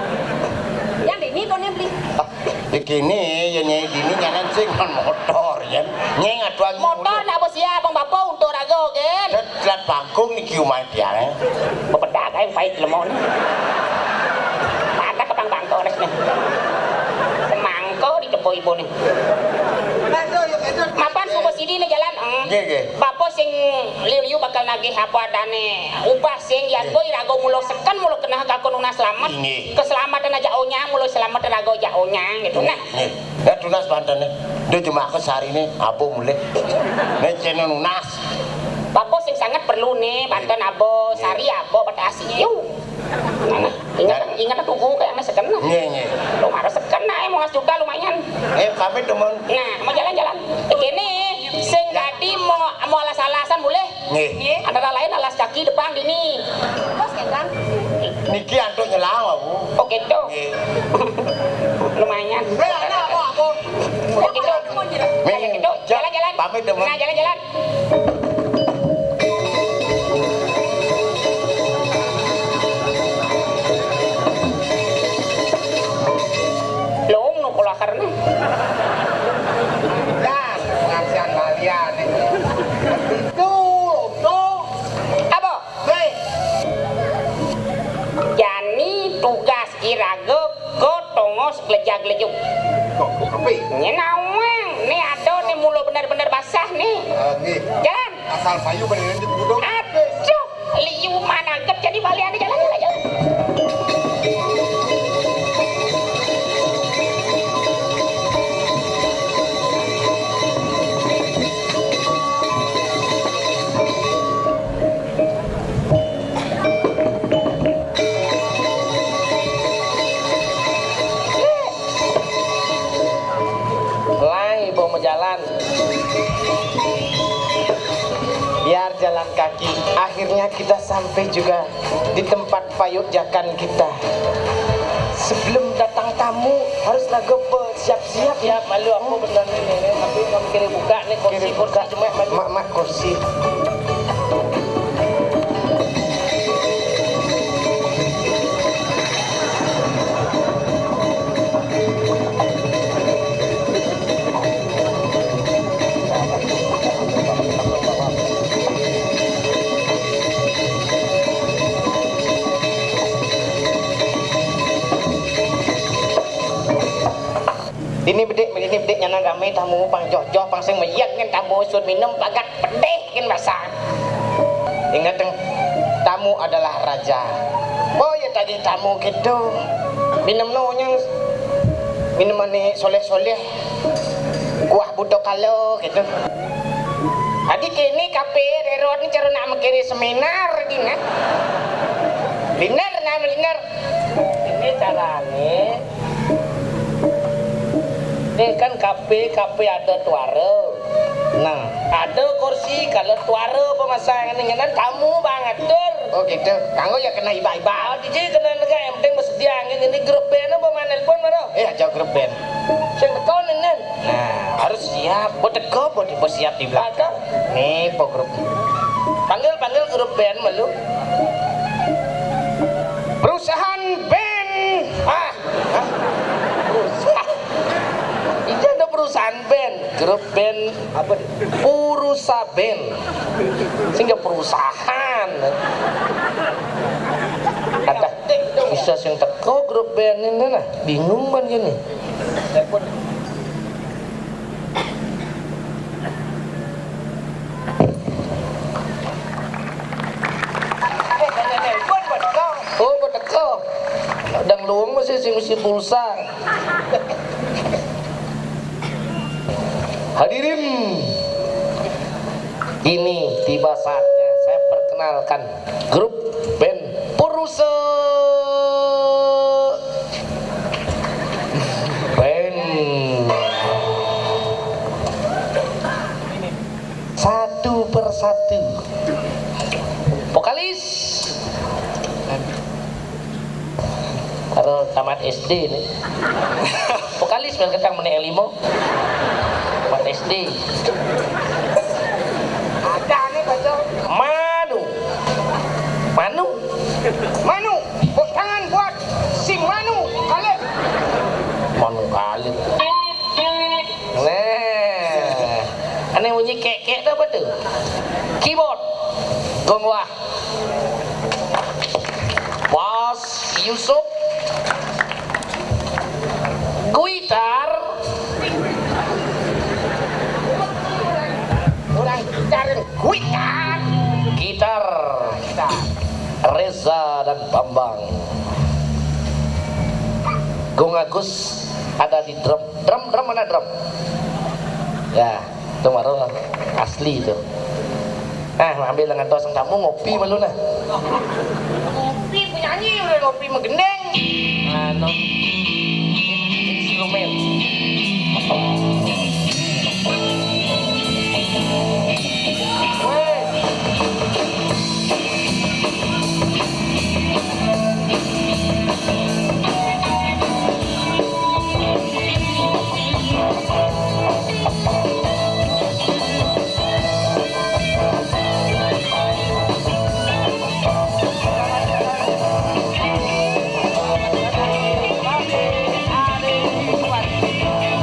Yang dini to ne beli. Ah, di kini ya nyai dini nyanan sing kan motor ya. Nyai ngatuan motor nak apa siap bang bapak untuk rago kan? Telat bangkung niki umai tiang. Bepedak. Ayo, pait lemon. Mata kepang bangko nih. Semangko di depo ibu nih. Mapan suku sidi nih jalan. Eng. Nggih, nggih. Bapa sing liu-liu bakal nagih apa adane upah sing yan boy raga mula seken mula keneh kako nunas slamet. Inggih. Keselamatan aja onyang, mula selamatan raga aja onyang gitu. Nah, nggih. Nah, tunas bantene. Duh, cuma aku sarine apa mulih. Nek cene nunas. Bapa sing sanget perlu nih, banten abo, sari abo, bata asiu. Nah, ingat, ingat tuku kayak mes seken. Nggih, nggih. Lu marah seken ae, mau ngas juga lumayan. Eh, pamit, Mon. Nah, mau jalan-jalan. Kene sing dadi mau, mau alas-alasan mulih. Nggih. Antara lain alas kaki depan dini. Bos, kan? Niki antuk nyelang, Bu. Oh, gitu. Nggih. Lumayan. Eh, ada apa, Bu? Oh, gitu. Nggih. Gitu. Jalan-jalan. Pamit, Mon. Nah, jalan-jalan. Lung nu kula karena. Dah, pengajian balian. Itu, itu. Apa? Hei. Jani tugas iraga ke tongos geleja-gelejuk. Kok, kok kepi? Nyen awang, nih ada nih mula bener-bener basah nih. Ah, nggih. Jalan. Asal payu beneran di gudang. Aduh, liu managet jadi balian jalan, jalan, jalan. Lai, bawa jalan. Biar jalan kaki, akhirnya kita sampai juga di tempat payut jakan kita. Sebelum datang tamu, harus lagu bersiap-siap. Siap, malu aku benar ni, ni, ni. Tapi kamu kira buka ni, kursi, kira buka. Kursi cuma malu. Mak, mak, kursi. Ini bedik, ini bedik nyana kami tamu pang joh-joh pang sing meyek ngen tamu sun minum pagat pedih kin basang. Ingat, tamu adalah raja. Oh ya, tadi tamu gitu. Minum no nyang minum ni soleh-soleh. Kuah buto kalo gitu. Adi kini kape rerot ni cara nak mengkiri seminar dina. Liner, nama liner. Ini carane. Nih kan kape, kape ada tuara. Nah, ada kursi, kalau tuara pemasangan ini kan tamu banget, Tur. Oh gitu. Kanggo ya kena iba-iba. Ah, D J kena negak, yang penting bersedia. Ini grup band apa main nelpon baru? Eh, aja grup band. Sing teko nen. Nah, harus siap. Buat teko, buat, buat siap di belakang. Ada. Nih, po grup. Panggil, panggil grup band malu. Perusahaan band. Ah, hah? Perusahaan. Ini ada perusahaan band, grup band apa? Purusa Band. Sehingga perusahaan. Ada bisa sing teko grup band ini nah, bingung kan gini. Oh, buat teko. Dang luung masih sing mesti pulsa. Hadirin, ini tiba saatnya saya perkenalkan grup band Purusa Band. Satu persatu. Vokalis. Baru tamat S D nih. Vokalis bel ketang menek limo. Tamat S D. Ada nih baca. Manu. Manu. Manu. Tepuk tangan buat si Manu Kalib. Manu Kalib. Nah, ini bunyi kek-kek tu apa tu? Keyboard. Gong wah. Yusuf. Guitar. Orang gitar, guitar. Gitar. Reza dan Bambang. Gung Agus ada di drum. Drum, drum mana drum? Ya, itu baru asli itu. Nah, ambil dengan toseng kamu ngopi malu nah. Ngopi penyanyi udah ngopi menggendeng. Anu, instrumen. Weh.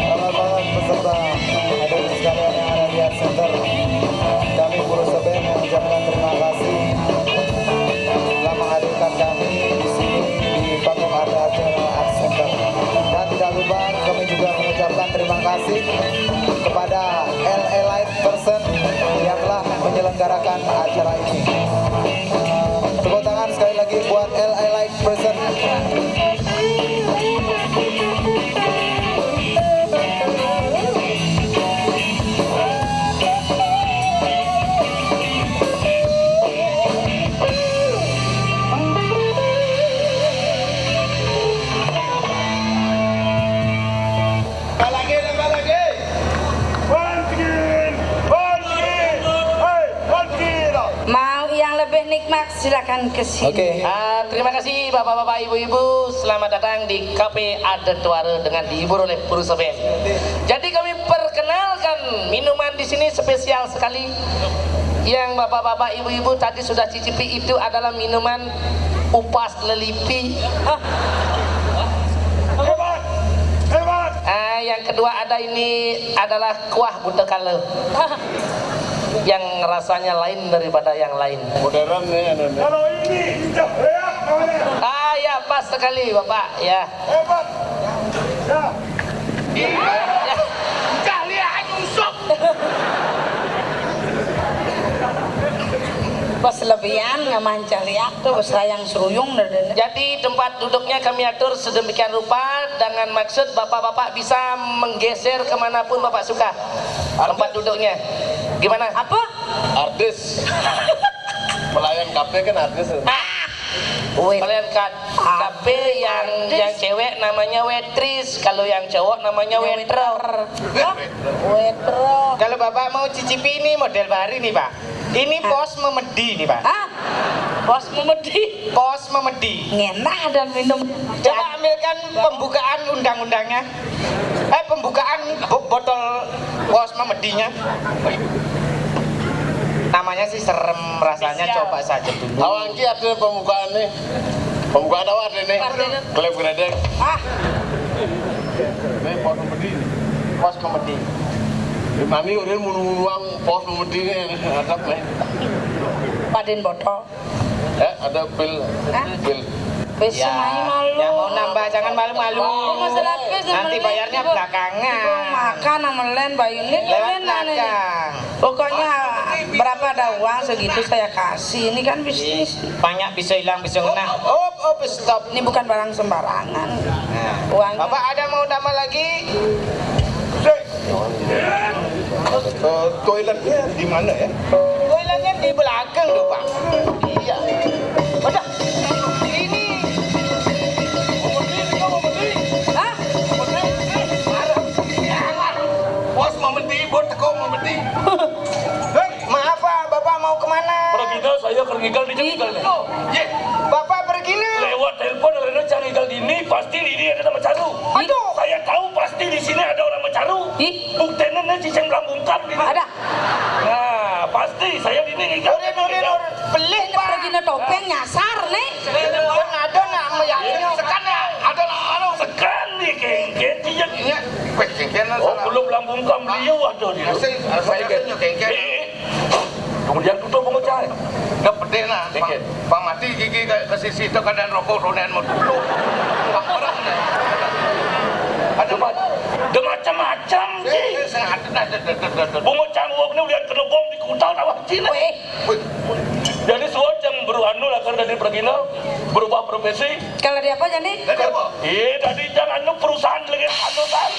Selamat malam peserta hadirin sekalian yang ada di Art Center. Kami Purus Band mengucapkan terima kasih telah menghadirkan kami di sini di panggung acara Art Center. Dan tidak lupa kami juga mengucapkan terima kasih kepada L A Light Person yang telah menyelenggarakan acara ini. Tepuk tangan sekali lagi buat L A Light Person. Tambah lagi, tambah lagi. One kilo, one kilo, hey, one kilo. Mau yang lebih nikmat, silakan ke sini. Oke. Ah, terima kasih bapak-bapak, ibu-ibu. Selamat datang di Kafe Adat Tuara dengan dihibur oleh Purus Band. Jadi kami perkenalkan minuman di sini spesial sekali. Yang bapak-bapak, ibu-ibu tadi sudah cicipi itu adalah minuman upas lelipi. Hebat, hebat. Ah, yang kedua ada ini adalah kuah buta kala. Yang rasanya lain daripada yang lain. Modern nih, anu nih. Kalau ini, ya, namanya. Ah, ya, pas sekali, Bapak, ya. Hebat. Ya. Iya. Ya. Cah lihat nyungsep. Pas lebihan ngamancah liak tuh, sayang seruyung deh. Jadi tempat duduknya kami atur sedemikian rupa dengan maksud bapak-bapak bisa menggeser kemanapun bapak suka tempat duduknya. Gimana? Apa? Artis. Pelayan kafe kan artis. Ah! Wait. Pelayan ka-, kafe yang, yang cewek namanya waitress, kalau yang cowok namanya waiter. Hah? Waiter. Kalau bapak mau cicipi ini model baru nih, Pak. Ini pos memedi nih, Pak. Hah? Pos memedi? Pos memedi. Ngenah dan minum. Coba ambilkan pembukaan undang-undangnya. Eh, pembukaan bo-, botol pos memedinya. Namanya sih serem rasanya, coba saja dulu. Awak iki ada pembukaan nih. Pembukaan awak ada nih. Klip gredek. Ah. Ini pos memedi. Pos memedi. Mami udah munu-munuang pos memedi nih. Ada nih. Padin botol. Eh, ada pil. Hah? Pil. Wis, ya, malu. Yang mau nambah, jangan malu-malu. Oh, masalah pil, nanti bayarnya belakangan. Ibu makan sama Len, Bayu. Ini lewat Len, anu, belakang. Pokoknya berapa ada uang segitu saya kasih. Ini kan bisnis. Banyak bisa hilang, bisa ngenah. Op, op, stop. Ini bukan barang sembarangan. Nah. Uangnya. Bapak ada mau tambah lagi? Eh, toiletnya di mana ya? Toiletnya di belakang tuh, Pak. Iya. Udah. Ini. Hah? Pos memedi, buat teko memedi. Hei, maaf, Pak, Bapak mau kemana? Pergi dah, saya keur ngigal di jengkel nih. Loh, ye, Bapak pergi nih. Lewat telepon, karena cari ngigal di ini, pasti di ini ada nama caru. Aduh. Saya tahu pasti di sini ada orang macaru. Ih. Buktinya nih cicing belambungkam di ini. Ada. Nah, pasti saya di ini ngigal. Nurin, nurin, nurin. Pelih, Pak. Pergi na topeng nyasar nih. Kan ada nak meyakini. Sekan ya, ada nak anu. Sekan nih, kengken, dia. Iya, weh, kengken lah. Oh, salah. Belum belambungkam beliau ada di. Asli, asli, asli, kengken. Eh, Kemudian tutup bungo cai. Dah pedih nah. Dikit. Pang, pang mati gigi ke, ke sisi tu keadaan rokok ronen mau tutup. Pang perang. Ada ma-, ada macam-macam, Ji. Eh, eh, sengaja. Bungo cangguh ni udah kena bom di kuta tawah Cina. Weh. Jadi suat yang beru anu lah kan dari pergina, berubah profesi. Kalau dia apa jadi? Jadi apa? Eh, tadi jangan anu perusahaan lagi anu kan.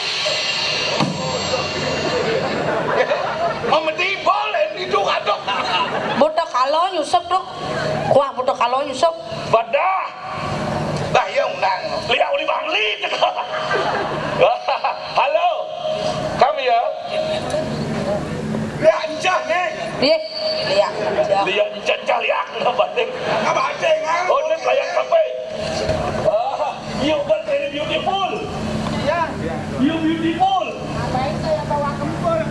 Memedi bol yang itu ada. Buta kalau nyusup tu. Kuah buta kalau nyusup. Badah. Dah, ya undang. Lihat uli Bangli. Halo. Kami ya. Lihat encah ni. Ye, lihat encah. Lihat encah, encah lihat. Kena banding. Kena banding, ah. Oh, ni pelayan kafe. Ah, you got very beautiful. Ya. You beautiful. Ngapain saya bawa kempul?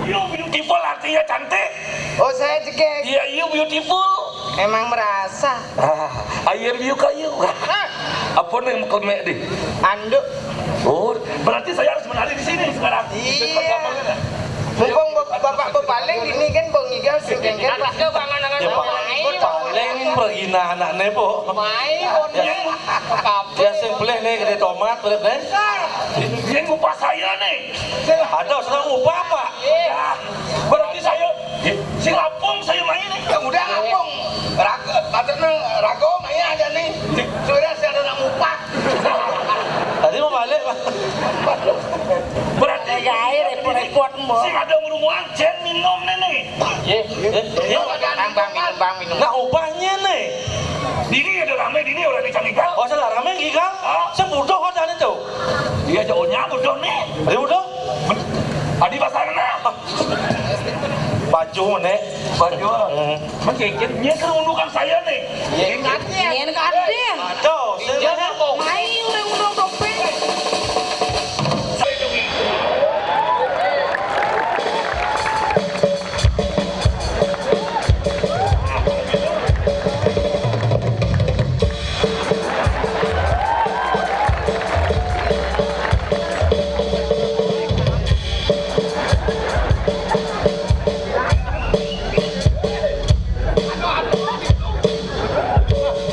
You beautiful artinya cantik. Oh, saya jegeg. Iya, you beautiful. Emang merasa. Ah, I am you kayu. Apa nih klemek di? Anduk. Oh, berarti saya harus menari di sini sekarang. Iya. Mumpung bap-, bapak bepaling di sini kan, bong igal sing kengken. Ada bangan-angan. Ya, Pak. Paling pergi nah anak nepo. Mai, ya. Dia sing pelih nih, gede tomat, pelih nih. Dia ngupah saya nih. Ada senang ngupah, Pak. Iya. Berarti saya, si lapung saya main nih. Ya udah, lapung. Rago, patutnya rago, main aja nih. Sudah saya ada nak ngupah. Tadi mau balik, Pak. Berarti ya, air repot-repot, Mbok. Sing ada ngurunguan, jen minum nih, nih. Ye, ye, ye. Bang, bang, minum, bang, minum. Nah, upahnya nih. Dini ada rame, dini orang di Canigal. Oh, salah rame, Gigal. Ah. Saya butuh hotel itu. Iya, jauhnya butuh nih. Ada butuh? Adi pasar mana? Baju, nih. Baju. Hmm. Mengkikit, dia kerundukan saya nih. Iya. Ini kan dia. Aduh, saya mai orang undang topeng.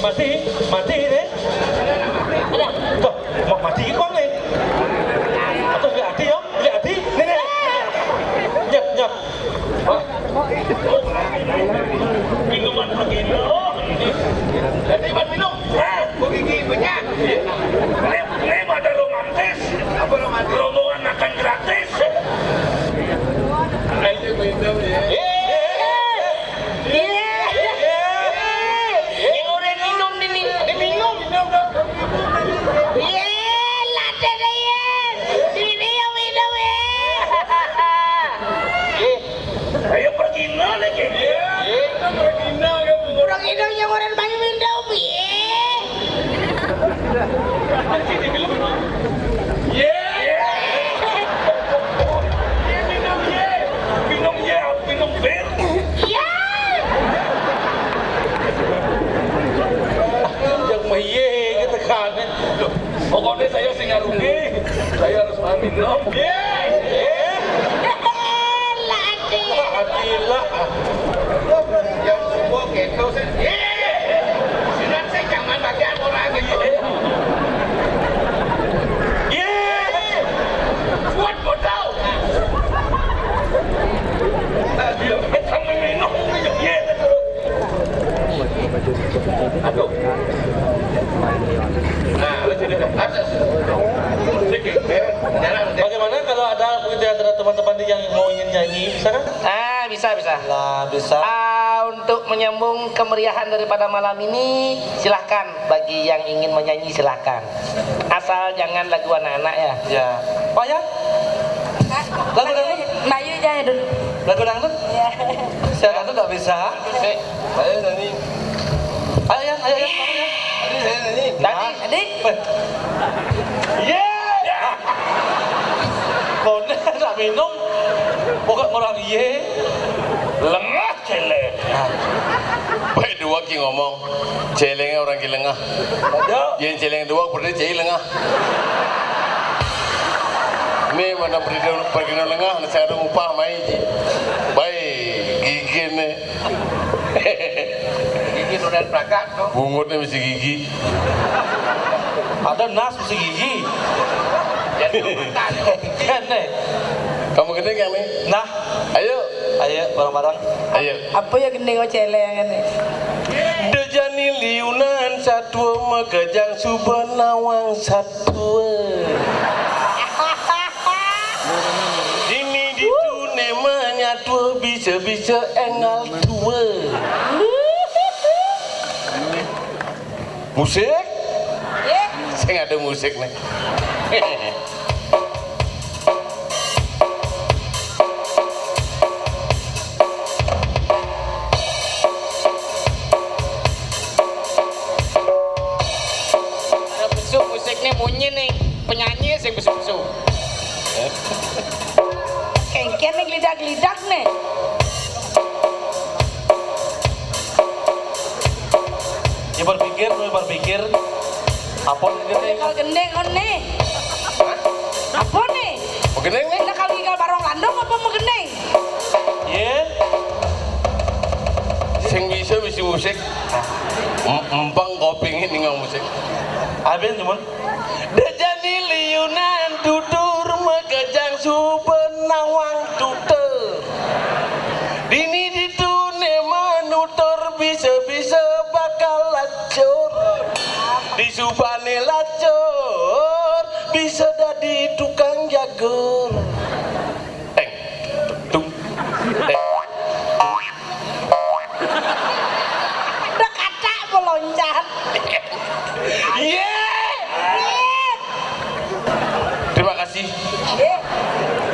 Mati, mati deh. Tuh, mau mati kong nih. Atau beli ati ya, beli ati. Nih, nih. Nyet, nyet. Minuman begini. Jadi buat minum. Eh, begini banyak. Ini, ini ada romantis. Apa romantis? Rombongan makan gratis. Ayo minum ya. Iya. Iya. Yang orang minum ni, ni. Dia minum, minum dah. Iya, lada dah, iya. Ini yang minum, iya. Ayo pergi nol lagi. Iya, kita pergi nol ke bunga. Orang itu yang orang banyak minum, iya. Ye. Ye. Ye, minum ye. Minum ye, minum bir. Iya. Yang mah ye, gitu kan. Pokoknya saya sing rugi. Saya harus minum. Ye. Ye. Lah, Adi. Adi lah. Yang semua gitu, saya. Ye. Sinan saya jangan pakai orang gitu. Ye. Kuat modal. Nah, dia sambil minum, ye. Aduh. Nah, lu jadi atas. Sedikit, ya. Jalan. Bagaimana kalau ada begitu ya, antara teman-teman yang mau ingin nyanyi, bisa kan? Ah, bisa, bisa. Lah, bisa. Ah, untuk menyambung kemeriahan daripada malam ini, silahkan. Bagi yang ingin menyanyi, silahkan. Asal jangan lagu anak-anak, ya. Ya. Pak, ya? Lagu dangdut? Mbak Yu aja dulu. Lagu dangdut? Iya. Saya dangdut nggak bisa. Eh, saya nyanyi. Ayo, ya, ayo, ya, ayo, ya. Tadi saya nyanyi. Tadi. Hah? Tadi. Ye. Kone tak minum. Pokok orang ye. Lengah celeng. Baik dua ki ngomong. Celengnya orang ki lengah. Ada. Yang celeng dua berarti cai lengah. Ni mana pergi, pergi lengah, saya ada upah mai ji. Baik, gigi Gigi nunan pragat, no? Bungutnya mesti gigi. Ada nas mesti gigi. Kan, nih. Kamu gini kan, nih? Nah. Ayo. Ayo, bareng-bareng. Ayo. Apa ya gending celeng ini? Dejani liunan satua makejang suba nawang satua. Dini ditu nema nyatua bisa-bisa enggal tua. Musik? Saya nggak ada musik nih. Ada besuk musik nih, munyi nih, penyanyi sing besuk-besuk. Kengken nih gelidak-gelidak nih. Ya berpikir, berpikir. Apa nih? Kalau gending, on nih. Apa nih? Mau gending nih? Nah, kalau tinggal barong landung apa mau gending? Ye. Sing bisa bisi musik. Em- Empang kopingin ningal musik. Abis, cuman. Dejani liunan tutur makejang suba nawang tutur. Dini ditu nema nutur bisa-bisa bakal lacur. Disubane lacur bisa dadi tukang jagur. Teng. Tung. Teng. Udah kacak meloncat. Ye. Terima kasih. Ye.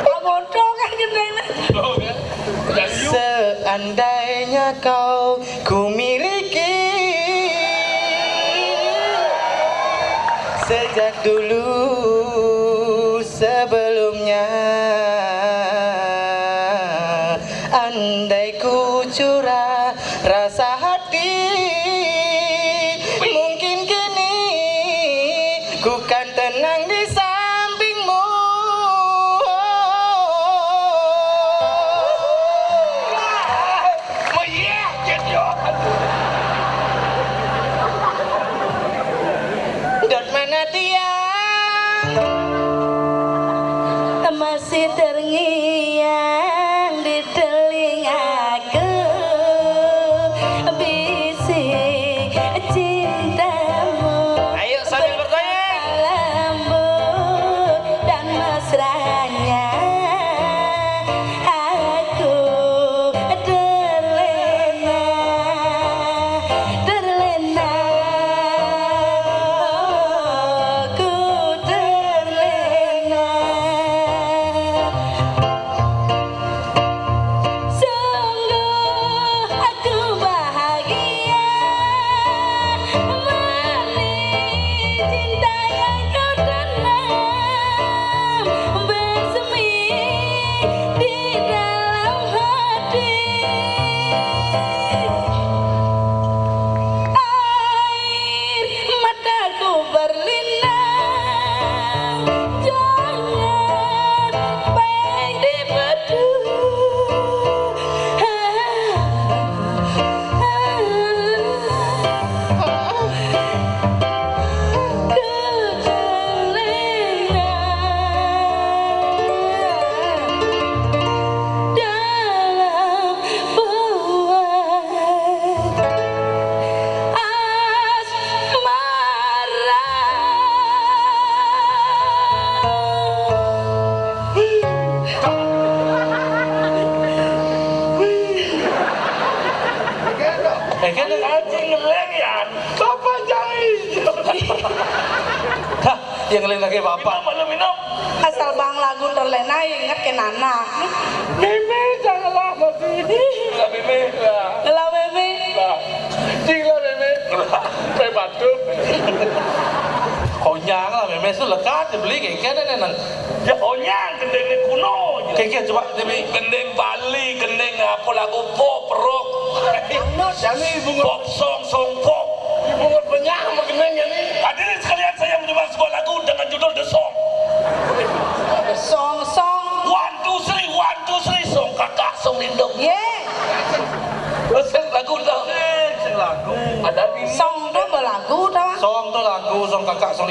Pak Mondo kan gendengnya. Seandainya kau ku miliki sejak dulu sebelumnya, andai ku curah rasa hati, mungkin kini ku kan tenang di sampingmu. Dot mana tiang masih terngiang di telingaku, bisi cintamu. Ayo sambil bergoyang. Lembut dan mesranya aku terlena, terlena, oh, ku terlena. Sungguh aku bahagia menik cinta yang kau tanam bersemi di dalam hati. Air mataku berlinang, jangan peng di bedu. Ku terlena dalam buah asmara. Eh, kan anjing ngeleng ya. Bapak jahil. Hah, yang ngeleng lagi bapak. Minum, minum. Asal bang lagu terlena inget ke nana. Mimi, janganlah mati. Lah, Mimi, lah. Lah, Mimi. Lah. Cing lah, Mimi. Lah, pe batuk. Konyang lah, Mimi. Su lekat dibeli kayak kene nang. Ya, konyang, gendeng kuno. Kayak kene coba, Mimi. Gendeng Bali, gendeng apa lagu pop, rock. Anu, jani bungut. Pop song, song pop. Bungut benyang sama gendeng ya nih. Hadirin sekalian, saya mencoba sebuah lagu dengan judul The Song. Song, song. One, two, three, one, two, three, song kakak, song lindung. Ye.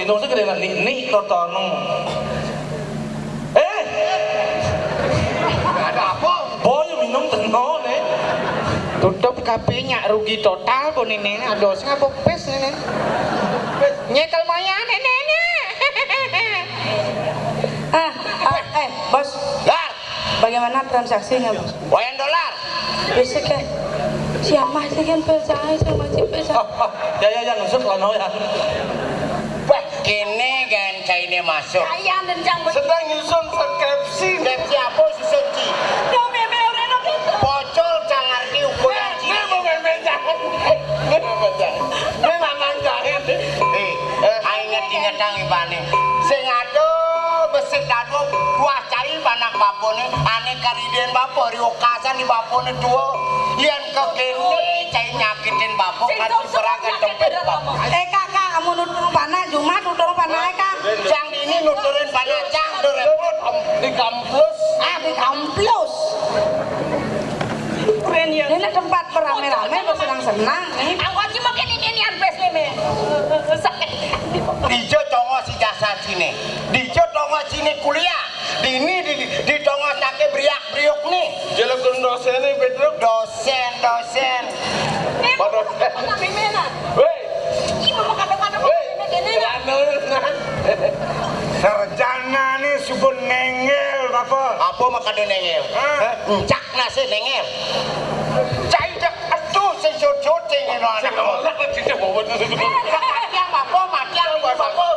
Dong sing gedé nik-nik totono. Eh, ada apa? Boy minum teno né. Tutup kabéh, nyak rugi total po né, né. Aduh, sing apa pes né, né? Nyekel maya né, né, né. Ah, ah, eh, Bos. Lar. Bagaimana transaksinya, Bos? Wayan dolar. Besok ya. Siapa sih kan percaya sama si percaya? Ah, ah, ya, ya, ya, ngusut lah, no, ya. Wah, kéné kan cainé masuk. Kayang dan cang. Sedang nyusun skripsi. Skripsi apa susun, Ci? Yo, mémé ora enak itu. Pocol cang ngerti ukuran, Ci. Ini mau mémé jangan. Ini mau mémé jangan. Ini mamang jangan. Eh, aing inget-ingetang ibané. Sing ado besit dado buah cai panak bapané, ané karidén bapa, ri okasan di bapané tua. Yén kekéné cai nyakitin bapa, kan diserahkan tempit bapa. Eh, Kak, Kak, amun nuturang panak, Jumat nuturang panak, Kak. Cang ini nuturin panak, cang, udah repot. Di kampus. Ah, di kampus. Ini tempat beramai-ramai, bersenang-senang, nih. Aku aja makin ini, ini, ampes, nih, Mé. Sakit. Dijo tongos ijazah ciné. Dijo tongos ciné kuliah. Dini di, di tongos aké briak-briuk nih. Jelek doséné, Pétruk. Dosén, dosén. Pak dosén. Wéi. Wéi. Celana. Sarjana nih sugun néngél, Bapak. Apa makada néngél? Hah? Encak nasih néngél. Cai dek aduh sing sujud sing ngéno anak. Sing ngolak, sing ngolak. Matiang apa? Matiang apa?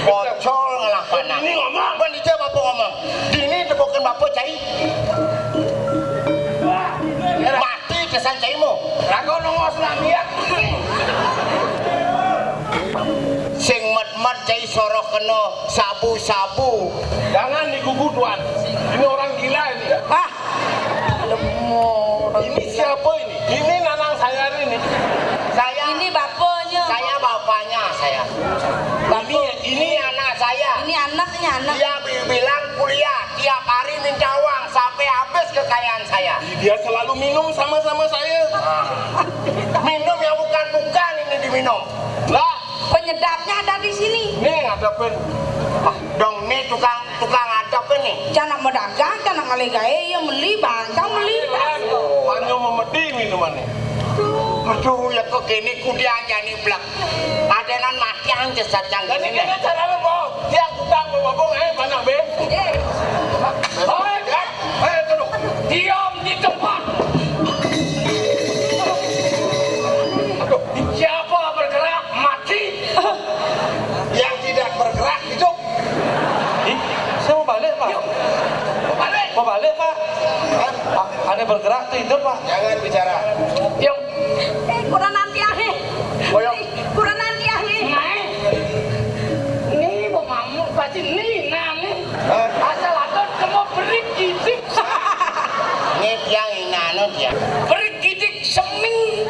Pocol ngelah panak. Ini ngomong. Ban dijawab apa ngomong? Dini tepukin bapak cai. Mati kesan caimu. Raga nongos lah dia. Sing mat-mat cai sorok kena sabu-sabu. Jangan digugu, Tuan. Ini orang gila ini. Ah, lemo. Ini siapa ini? Ini nanang saya ini. Saya. Ini bapaknya. Saya bapaknya saya. Bapak. Ini, ini anak saya. Ini anaknya, anak. Dia bi- bilang kuliah tiap hari minta uang sampai habis kekayaan saya. Dia selalu minum sama-sama saya. Ah. Minum yang bukan-bukan ini diminum. Lah, penyedapnya ada di sini. Nih ngadepin. Ah, dong nih tukang tukang ngadepin nih. Cana mau dagang, cana ngalih gaé, ya meli, bantang meli. Hanya memedi minuman nih. Aduh, ya kok gini kudian jani blek. Adenan mati aja sacang. Jadi gini. Gini cara lo mau, dia tukang mau ngomong, eh, mana be? Eh. Hei, hei, tunduk. Diam di tempat. Aduh, siapa bergerak, mati. Yang tidak bergerak, hidup. Ih, saya mau balik, Pak. Yuk, mau balik. Mau balik, Pak. Hah? Pak, ada bergerak tuh hidup, Pak. Jangan bicara. Yuk. Eh, kurang nanti, ah, nih. Boyong. Kurang nanti, ah, nih. Nah, ini mau ngamuk, pasti nih, nah, nih. Hah? Asal ada kamu beri gidik. Ini tiang inano tiang. Beri gidik seming.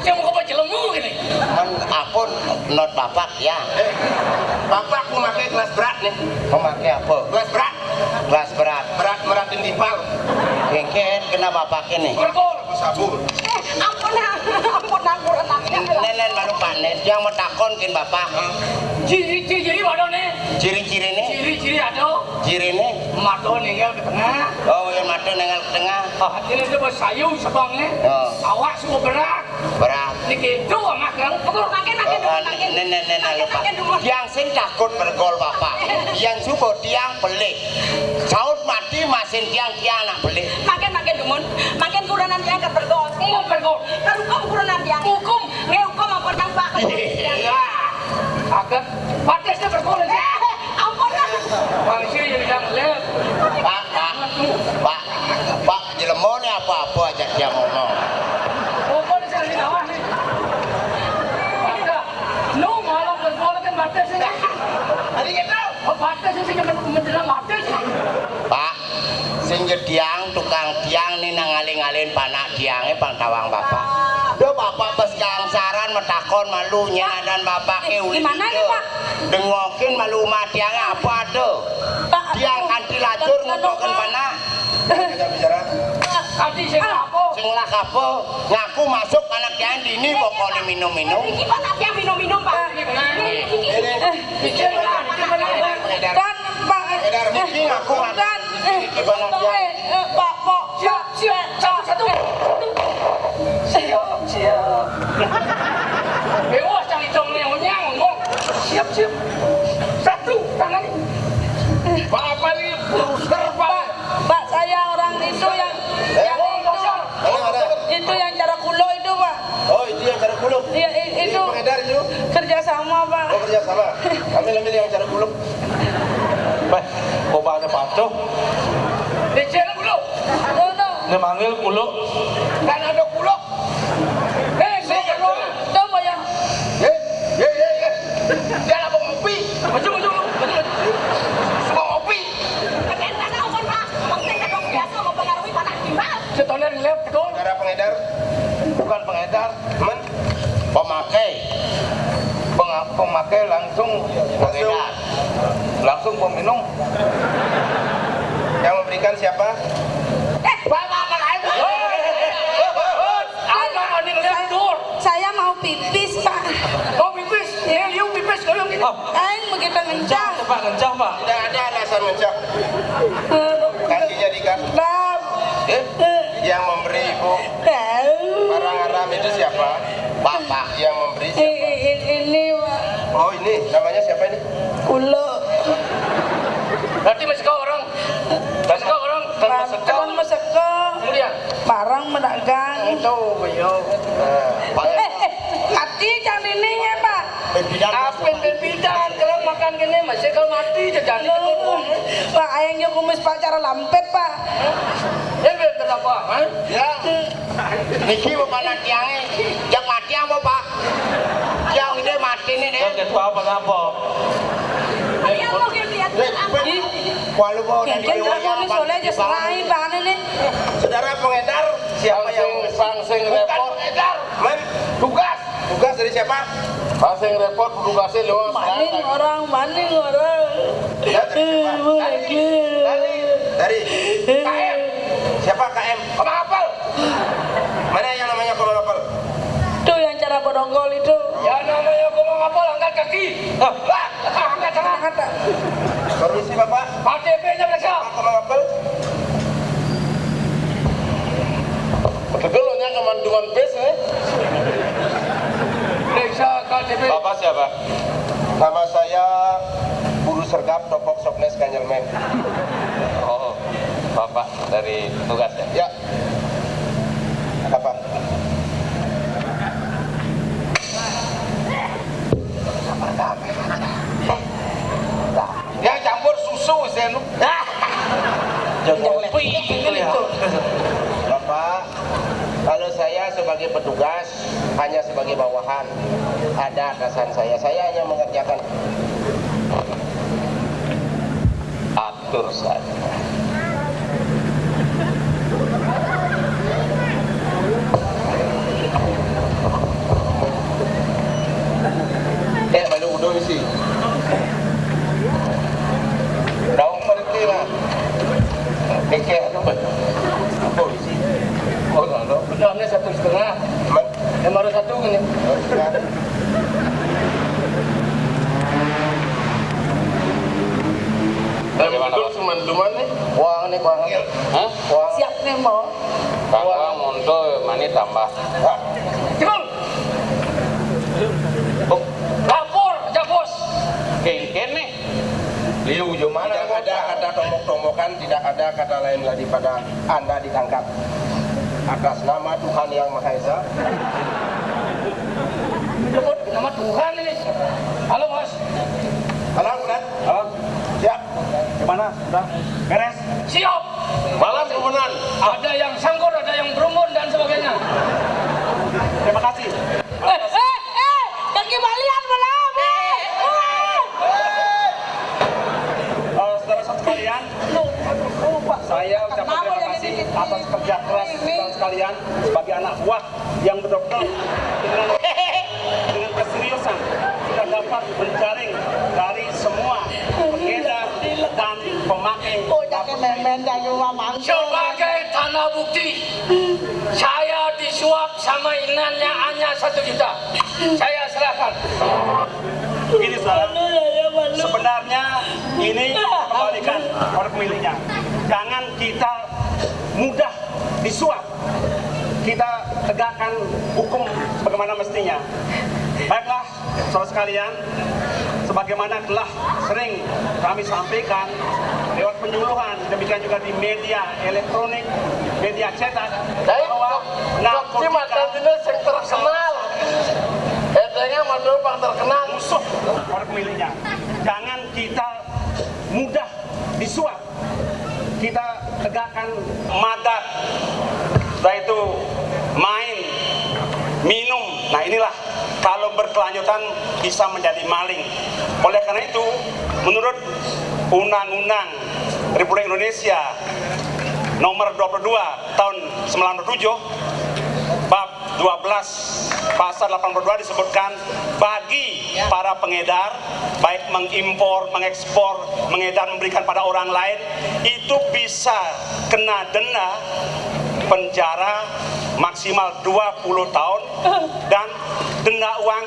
Yang mau apa jelemu gini? Men, ampun, not bapak ya. Eh, bapak mau pakai gelas berat nih. Mau pakai apa? Gelas berat. Gelas berat. Berat, berat dan timpal. Kengket kena bapak ini. Bergol. Sabun. Eh, ampun, ah. Ampun, ampun, ampun. Nenen malu panen, yang mau takon kin bapak. Hah? Ciri-ciri ada nih. Ciri-ciri nih. Ciri-ciri ada. Ciri nih. Mata nengel ke tengah. Oh, yang mata nengel ke tengah. Ah, ini dia bersayu sebangnya. Oh. Awak semua berat. Berat. Ini gitu, amat kamu. Pukul makin, makin, oh, dulu, ah, makin. Nen, nen, nen, makin, lupa. Makin, dulu. Yang sing takut bergol bapak. Yang subuh tiang pelik. Saut mati masin tiang, tiang nak pelik. Makin, makin dumun. Makin kurenan tiang ke bergol. Hukum bergol. Kalau hukum kurenan tiang. Hukum. Nggih, hukum ampun nang Pak. Iya. Agak patisnya bergol aja. Eh, ampun lah. Manusia jadi yang lihat. Pak, Pak, Pak, Pak, jelema ni apa-apa aja dia ngomong. Hukum di sini kawan nih. Ada. Nu malah bergol kan patis ini. Tadi kita. Oh, patis ini menjelang patis. Pak, sing jediang tukang tiang ni nang ngalih-ngalihin panak tiangé pang tawang bapak. Duh, bapak bes kangsaran matakon malu nyén adan bapaké uli. Gimana nih, Pak? Dengokin malu umat tiangé apa ada? Pak, tiang kanti lacur ngutukin panak. Pak, Tadi sing apa? Sing lah apa? Ngaku masuk anak yang dini pokoknya minum-minum. Iki kok tak yang minum-minum, Pak? Ini, ini, ini. Kan, Pak. Edar, iki ngaku, ngaku. Kan, eh, Iki banget, ya. Eh, eh, Pak, Pak, siap, siap, satu, satu. Siap, siap. Mewah cari dong, nyong, nyong, ngomong. Siap, siap. Satu, tangan. Pak, apa ini? Bruser, Pak. Pak, saya orang itu yang, yang itu. Mana, mana? Itu yang cara kulo itu, Pak. Oh, itu yang cara kulo. Iya, i-, Ini itu. Pengedar itu. Kerja sama, Pak. Oh, kerja sama. Ambil, ambil yang cara kulo. Beh, kok ada patuh? Di sini kulo. Tuh, tuh. Dia manggil kulo. Kan ada kulo. Eh, saya kulo. Tuh, Pak, ya. Ye, ye, ye, ye. Dia lagi ngopi. Maju, maju, maju, maju. Semua ngopi. Pakai tanah, Pak. Maksudnya, kan biasa mempengaruhi tanah timbal. Setoner ngeliat, betul. Saudara pengedar? Bukan pengedar, men. Pemakai. Penga-, pemakai langsung pengedar. Langsung peminum. Yang memberikan siapa? Eh, Bapak, Bapak, Ibu. Apa mending lentur? Saya mau pipis, Pak. Mau pipis? Ini liu pipis kalau gitu. Oh. Aing begitu ngencang. Coba ngencang, Pak. Tidak ada alasan ngencang. Kakinya diikat. Bab. Eh? Yang memberi, Ibu. Tahu. Barang haram itu siapa? Bapak. Yang memberi I-, siapa? I-, i-, ini, Pak. Oh, ini. Namanya siapa ini? Kulo. Berarti masih kau orang. Masih kau orang. Kan masih kau. Kan masih kau. Kemudian? Barang medagang. Itu, beliau. Nah, Pak. Eh, eh, mati jangan ini ya, Pak. Bebidang. Apa bebidang? Kalau makan gini, masih kalau mati, jadi Loh, Pak, ayang yang kumis Pak cara lampet, Pak. Ya, bener apa, ha? Ya. Niki bukan tiangnya, jak mati apa, Pak? Tiang ini mati nih, nih. Terus itu apa, apa? Iya, mau lihat. Ih. Walau mau dari Mungkin dewa aku yang ini apa? Soleh aja selain, Pak, nih. Saudara pengedar, siapa yang Pangsing, pangsing bukan repot. Pengedar, men. Tugas. Tugas dari siapa? Pangsing repot, tugasnya lewat. Maning orang, maning orang. Ya, dari siapa? Eh, mau Dari, lagi. Dari, dari K M. Siapa K M? Komang Apel. Mana yang namanya Komang Apel? Tuh yang cara bodonggol itu. Ya, namanya Komang Apel, angkat kaki. Hah? Hah, angkat tangan. Angkat. Permisi, Bapak. K T P-nya periksa. Pak Komang Apel. Betul, lo nya kemanduan bis, eh? Periksa K T P. Bapak siapa? Nama saya Guru Sergap, Topok Soknes Kanyelmen. Oh, Bapak dari tugas ya? Ya. Apa? Ya, campur susu, Zenu. Jangan kopi gitu ya. Bapak, kalau saya sebagai petugas, hanya sebagai bawahan, ada atasan saya. Saya hanya mengerjakan. Atur saja. Eh, malu udah isi. Daun mereka lah. Kekeh apa? Apa isi? Oh, no, no. Bedahnya satu setengah. Yang baru satu ini. Bagaimana, betul, Pak? Cuman, cuman nih. Uang nih, uang. Hah? Uang. Siap nih, mau. Tambah, muntul, mani tambah. Cebol. Oh. Lapor, aja, Bos. Kengken nih. Liu, gimana? Tidak ada kata tombok-tombokan, tidak ada kata lain lagi pada Anda ditangkap. Atas nama Tuhan Yang Maha Esa. Nyebut nama Tuhan ini. Halo, Bos. Halo, Bos. Halo. Siap. Gimana? Sudah beres? Siap. Malam, Komandan. Ada yang sangkur, ada yang berumbun, dan sebagainya. Terima kasih. Eh, eh, eh, yang kembalian belum? Eh, eh. Eh, saudara sekalian, saya ucapkan terima kasih atas kerja keras saudara sekalian sebagai anak buah yang betul-betul dengan, dengan keseriusan kita dapat menjaring dari semua pengedar dan pemakai narkoba Sebagai tanda bukti, saya disuap sama inannya hanya satu juta. Saya serahkan. Begini, saudara. Sebenarnya ini kembalikan pada pemiliknya. Jangan kita mudah disuap. Kita tegakkan hukum sebagaimana mestinya. Baiklah, saudara sekalian, sebagaimana telah sering kami sampaikan lewat penyuluhan, demikian juga di media elektronik, media cetak, bahwa narkotika yang terkenal, katanya menurut terkenal musuh pada pemiliknya. Jangan kita mudah disuap. Kita tegakkan madat, yaitu main, minum. Nah, inilah kalau berkelanjutan bisa menjadi maling. Oleh karena itu, menurut Undang-Undang Republik Indonesia nomor dua puluh dua tahun sembilan puluh tujuh, bab dua belas pasal delapan puluh dua disebutkan, bagi para pengedar, baik mengimpor, mengekspor, mengedar, memberikan pada orang lain, itu bisa kena denda penjara maksimal dua puluh tahun dan denda uang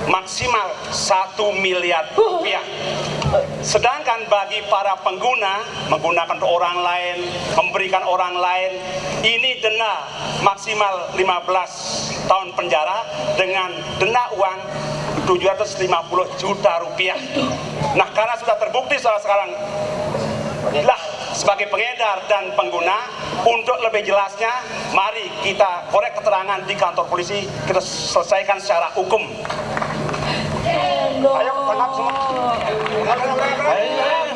maksimal satu miliar rupiah. Sedangkan bagi para pengguna, menggunakan untuk orang lain, memberikan orang lain, ini denda maksimal lima belas tahun penjara dengan denda uang tujuh ratus lima puluh juta rupiah. Nah, karena sudah terbukti, saudara, sekarang lah sebagai pengedar dan pengguna, untuk lebih jelasnya, mari kita korek keterangan di kantor polisi, kita selesaikan secara hukum. Ayo, tangkap semua. Ayo, ayo, ayo.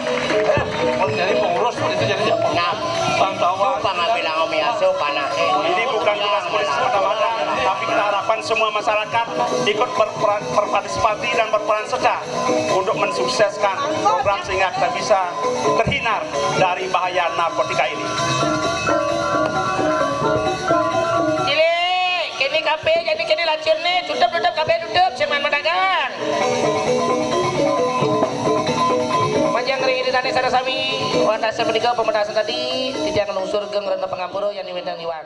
Jadi pengurus polisi jadi siapa? Nah, pantauan. Itu pernah bilang Om Yaso, pernah, eh. Ini bukan tugas polisi semata-mata, tapi kita harapkan semua masyarakat ikut berperan, berpartisipasi dan berperan serta untuk mensukseskan program sehingga kita bisa terhindar dari bahaya narkotika ini. Cilik, kini kafe jadi kini lacun nih, tutup, tutup, kafe tutup, jangan mendagang. Panjang ring ini tadi, saudara sami, wantah semenika pementasan tadi, titiang nglungsur geng rena pangampura yang diminta niwang.